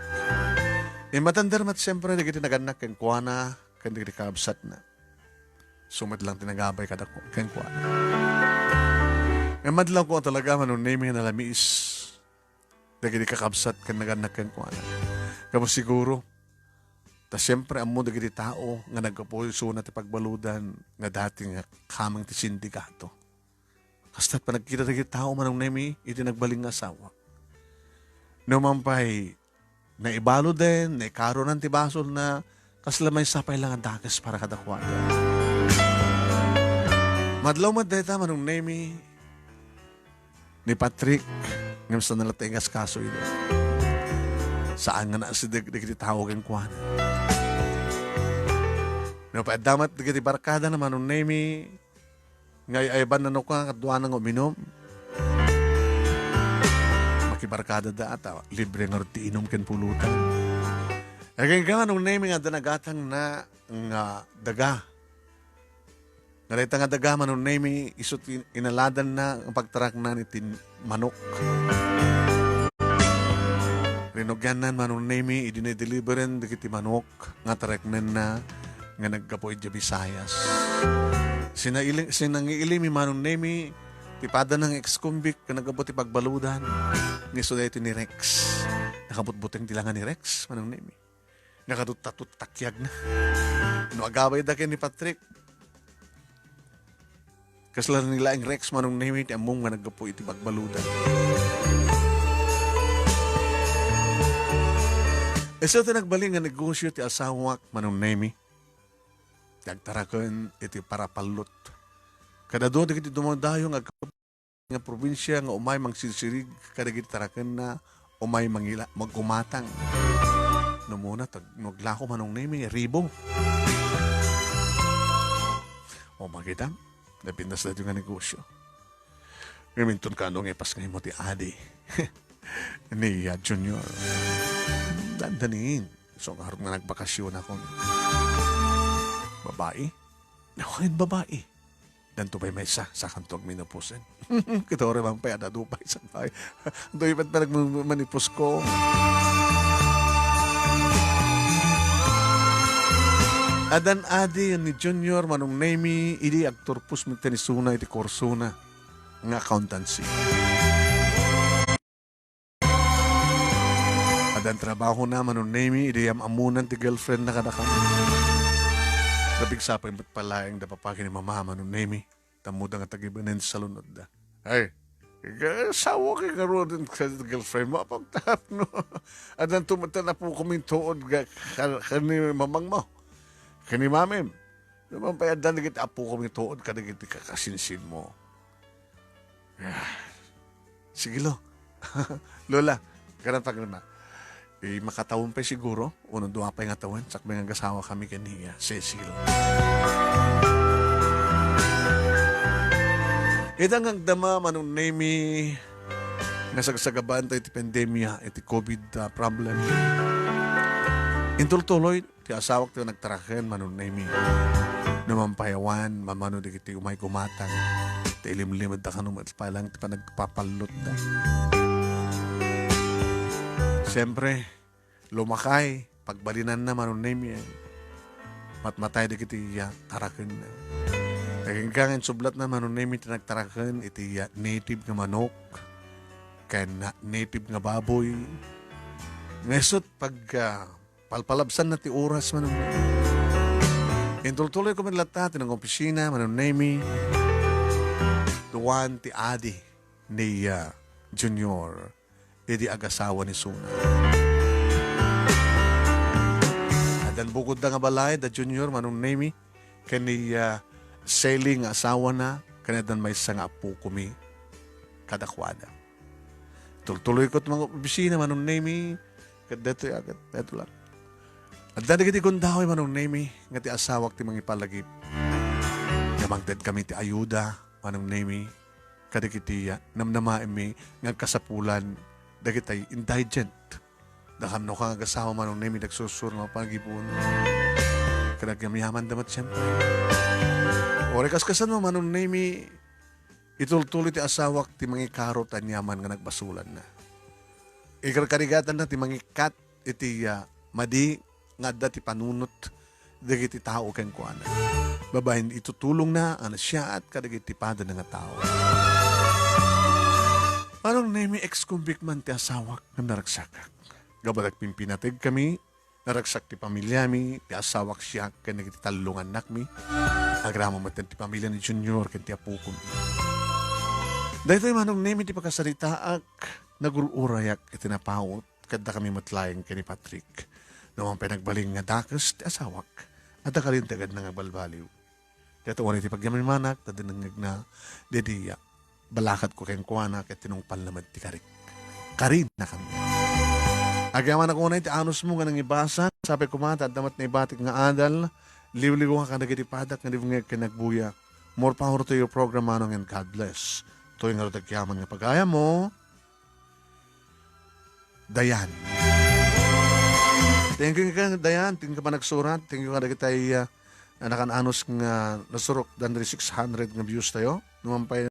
Immatender met siempre dagiti nagannak kenkuana ken dagiti kakabsatna. Isu met lang ti nagabay kadako-, kenkuana. Ngem madlawko talaga, Manong Nemy, nga nalamiis dagiti kakabsat ken nagannak kenkuana. Gapu siguro, ta siempre ammo dagiti tao nga naggapu isuna ti pagbaludan nga dati nga kameng ti sindikato. Kasta't panagkita dagiti tao, Manong Nemy, iti nagbalin nga asawa. No man pay, naibaluden, naikarunan ti basolna, kasla maysa pay la nga dakes para kadakuada. Madlaw met dayta, Manong Nemy, ni Patrick, ngem saan na latta ingaskaso ida. Saan nga naasideg dagiti tao kenkuana. No pay adda met dagiti barkada na, Manong Nemy, nga ay-ayban na no ka, kaduana nga uminum. Makibarkada da, ta libre ngarud ti inum ken pulutan. Agingga, Manong Nemy, nga adda nagatangna nga daga. Nga dayta nga daga, Manong Nemy, isu ti inaladanna nga pagtaraknan iti manok. Rinugiannan, Manong Nemy, idi na-deliveren dagiti manok nga tareknenna nga naggapu idiay Visayas. Sinaili-, sinangiili mi, Manong Nemy, ti padana nga ex-convict nga naggapu ti pagbaludan. Nga isu daytoy ni Rex. Nakabutbuteng ti langa ni Rex, Manong Nemy. Nakatuttatuttak yagna. No agabay da ken ni Patrick, kasla ni laeng Rex, Manong Nemy, ti ammom nga naggapu iti pagbaludan. Isu ti nagbalin nga negosyo ti asawak, Manong Nemy. Ti agtaraken iti parapallot. Kada dua dagiti dumadayo nga agkab-, nga probinsia nga umay mangsirsirig kadagiti tarakenna, umay mangila-, magumatang. No muna, tag-, no aglako, Manong Nemy, ribo. O, makita, napintas daytoy nga negosyo. Ngem inton kaano nga ipasngaymo ti adi ni, ah, Junior. Dandanin. So, ngarud nga nagbakasyon akon. Babae? Wen, babae. Danto pay maysa, sakanto agmenopausaan. Kitaem man pay adda adu pay sa bay. Doy met pa nagmanipusko. Addan adi ni Junior, Manong Nemy, idi agturpos met ni Suna iti kursona nga accountancy. Addan trabahona, Manong Nemy, idi am-ammonan ti girlfriendna kadakami. Napigsa pay met pay laeng da papa ken ni mama, Manong Nemy. Tammoda nga tagibanen ti salunodda. Ay, ika, asawa kay ngaruden ken girlfriendmo, apagtapno. Addan met ti apukom intuod ka, ka, ken ni mamangmo. Ken ni mamim. Nupay addan dagiti apukom intuod kadagiti kakasinsinmo. Ah, sige, lo. Lola, karan pagrima. Eh, makatawen pay siguro, wenno dua pay nga tawen, sakbay nga agasawakami ken ni, ah, Cecil. Ita nga agdama, Manong Nemy, nga sagsagabaentayo iti pandemia, iti covid, ah, problem. Intultuloy, ti asawak ti nagtaraken, Manong Nemy. No mampayawan, mamano dagiti umay gumatang. Ti ilimlimedda kano met pay laeng ti panagpapallotda. Siyempre, lumakay, pagbalinanna, Manong Nemy, eh. Matmatay dagiti, ah, tarakenna. Agingga nga insublatna, Manong Nemy, ti nagtaraken iti, ah, native nga manok, ken native nga baboy. Nga isut' pag, ah, palpalabsanna ti oras, Manong Nemy. Intultuloyko met latta ti nangopisina, Manong Nemy. Duan ti adi ni, ah, Junior idi agasawa ni Suna. Addan bukodda nga balay, da Junior, Manong Nemy, ken ni, ah, Sally nga asawana, ken addan maysa nga apukomi kadakuada. Tultuloyko ti mangopisina, Manong Nemy, ket daytoy, ah, ket daytoy la. Adda dagiti gundaway, Manong Nemy, nga ti asawak ti mangipalagip. Nga mangtedkami ti ayuda, Manong Nemy, kadagiti, ah, namnamaenmi nga agkasapulan dagiti indigent. Dakam no ka nga agasawa, Manong Nemy, dagsursuro nga panagibun. Ket agyamyamanda met, siyempre. Uray kaskasano, Manong Nemy, itultuloy ti asawak ti mangikaro ti aniaman nga nagbasolanna. Ikarkarigatanna ti mangikkat iti, ah, madi nga adda ti panunot dagiti tao kenkuana. Babaen itutulongna a nasiaat kadagiti padana nga tao. Manong Nemy, ex-convict man ti asawak ngem naragsakak. Gapu ta agpimpinategkami, naragsak ti familiami, ti asawak siak, ken dagiti tallo nga annakmi. Agraman met ti familia ni Junior ken ti apokon. Daytoy, Manong Nemy, ti pakasaritaak, nagul-urayak iti napaut, ket dakami met laeng ken ni Patrick. No man pay nagbalin nga dakes ti asawak, adda kalinteganna nga agbalbaliw. Daytoy unay ti pagyamyamanak, ta dinengngegna, daydiay, balakadko kenkuana, ket tinungpalna met ti karik. Karina kami. Agyamanak unay ti anusmo nga nangibasa, sapay koma ta adda met naibatik nga adal, liwliwka kadagiti padak nga dimngeg ken nagbuya. More power to your program, Manong, and God bless. Toy ngarud agyaman nga pagayammo, Dayan. Thank you ken Dayan, thank you panagsurat, thank you kadagiti, ah, nakan-anus nga nasurok, dandri six hundred nga views tayo. Numan pay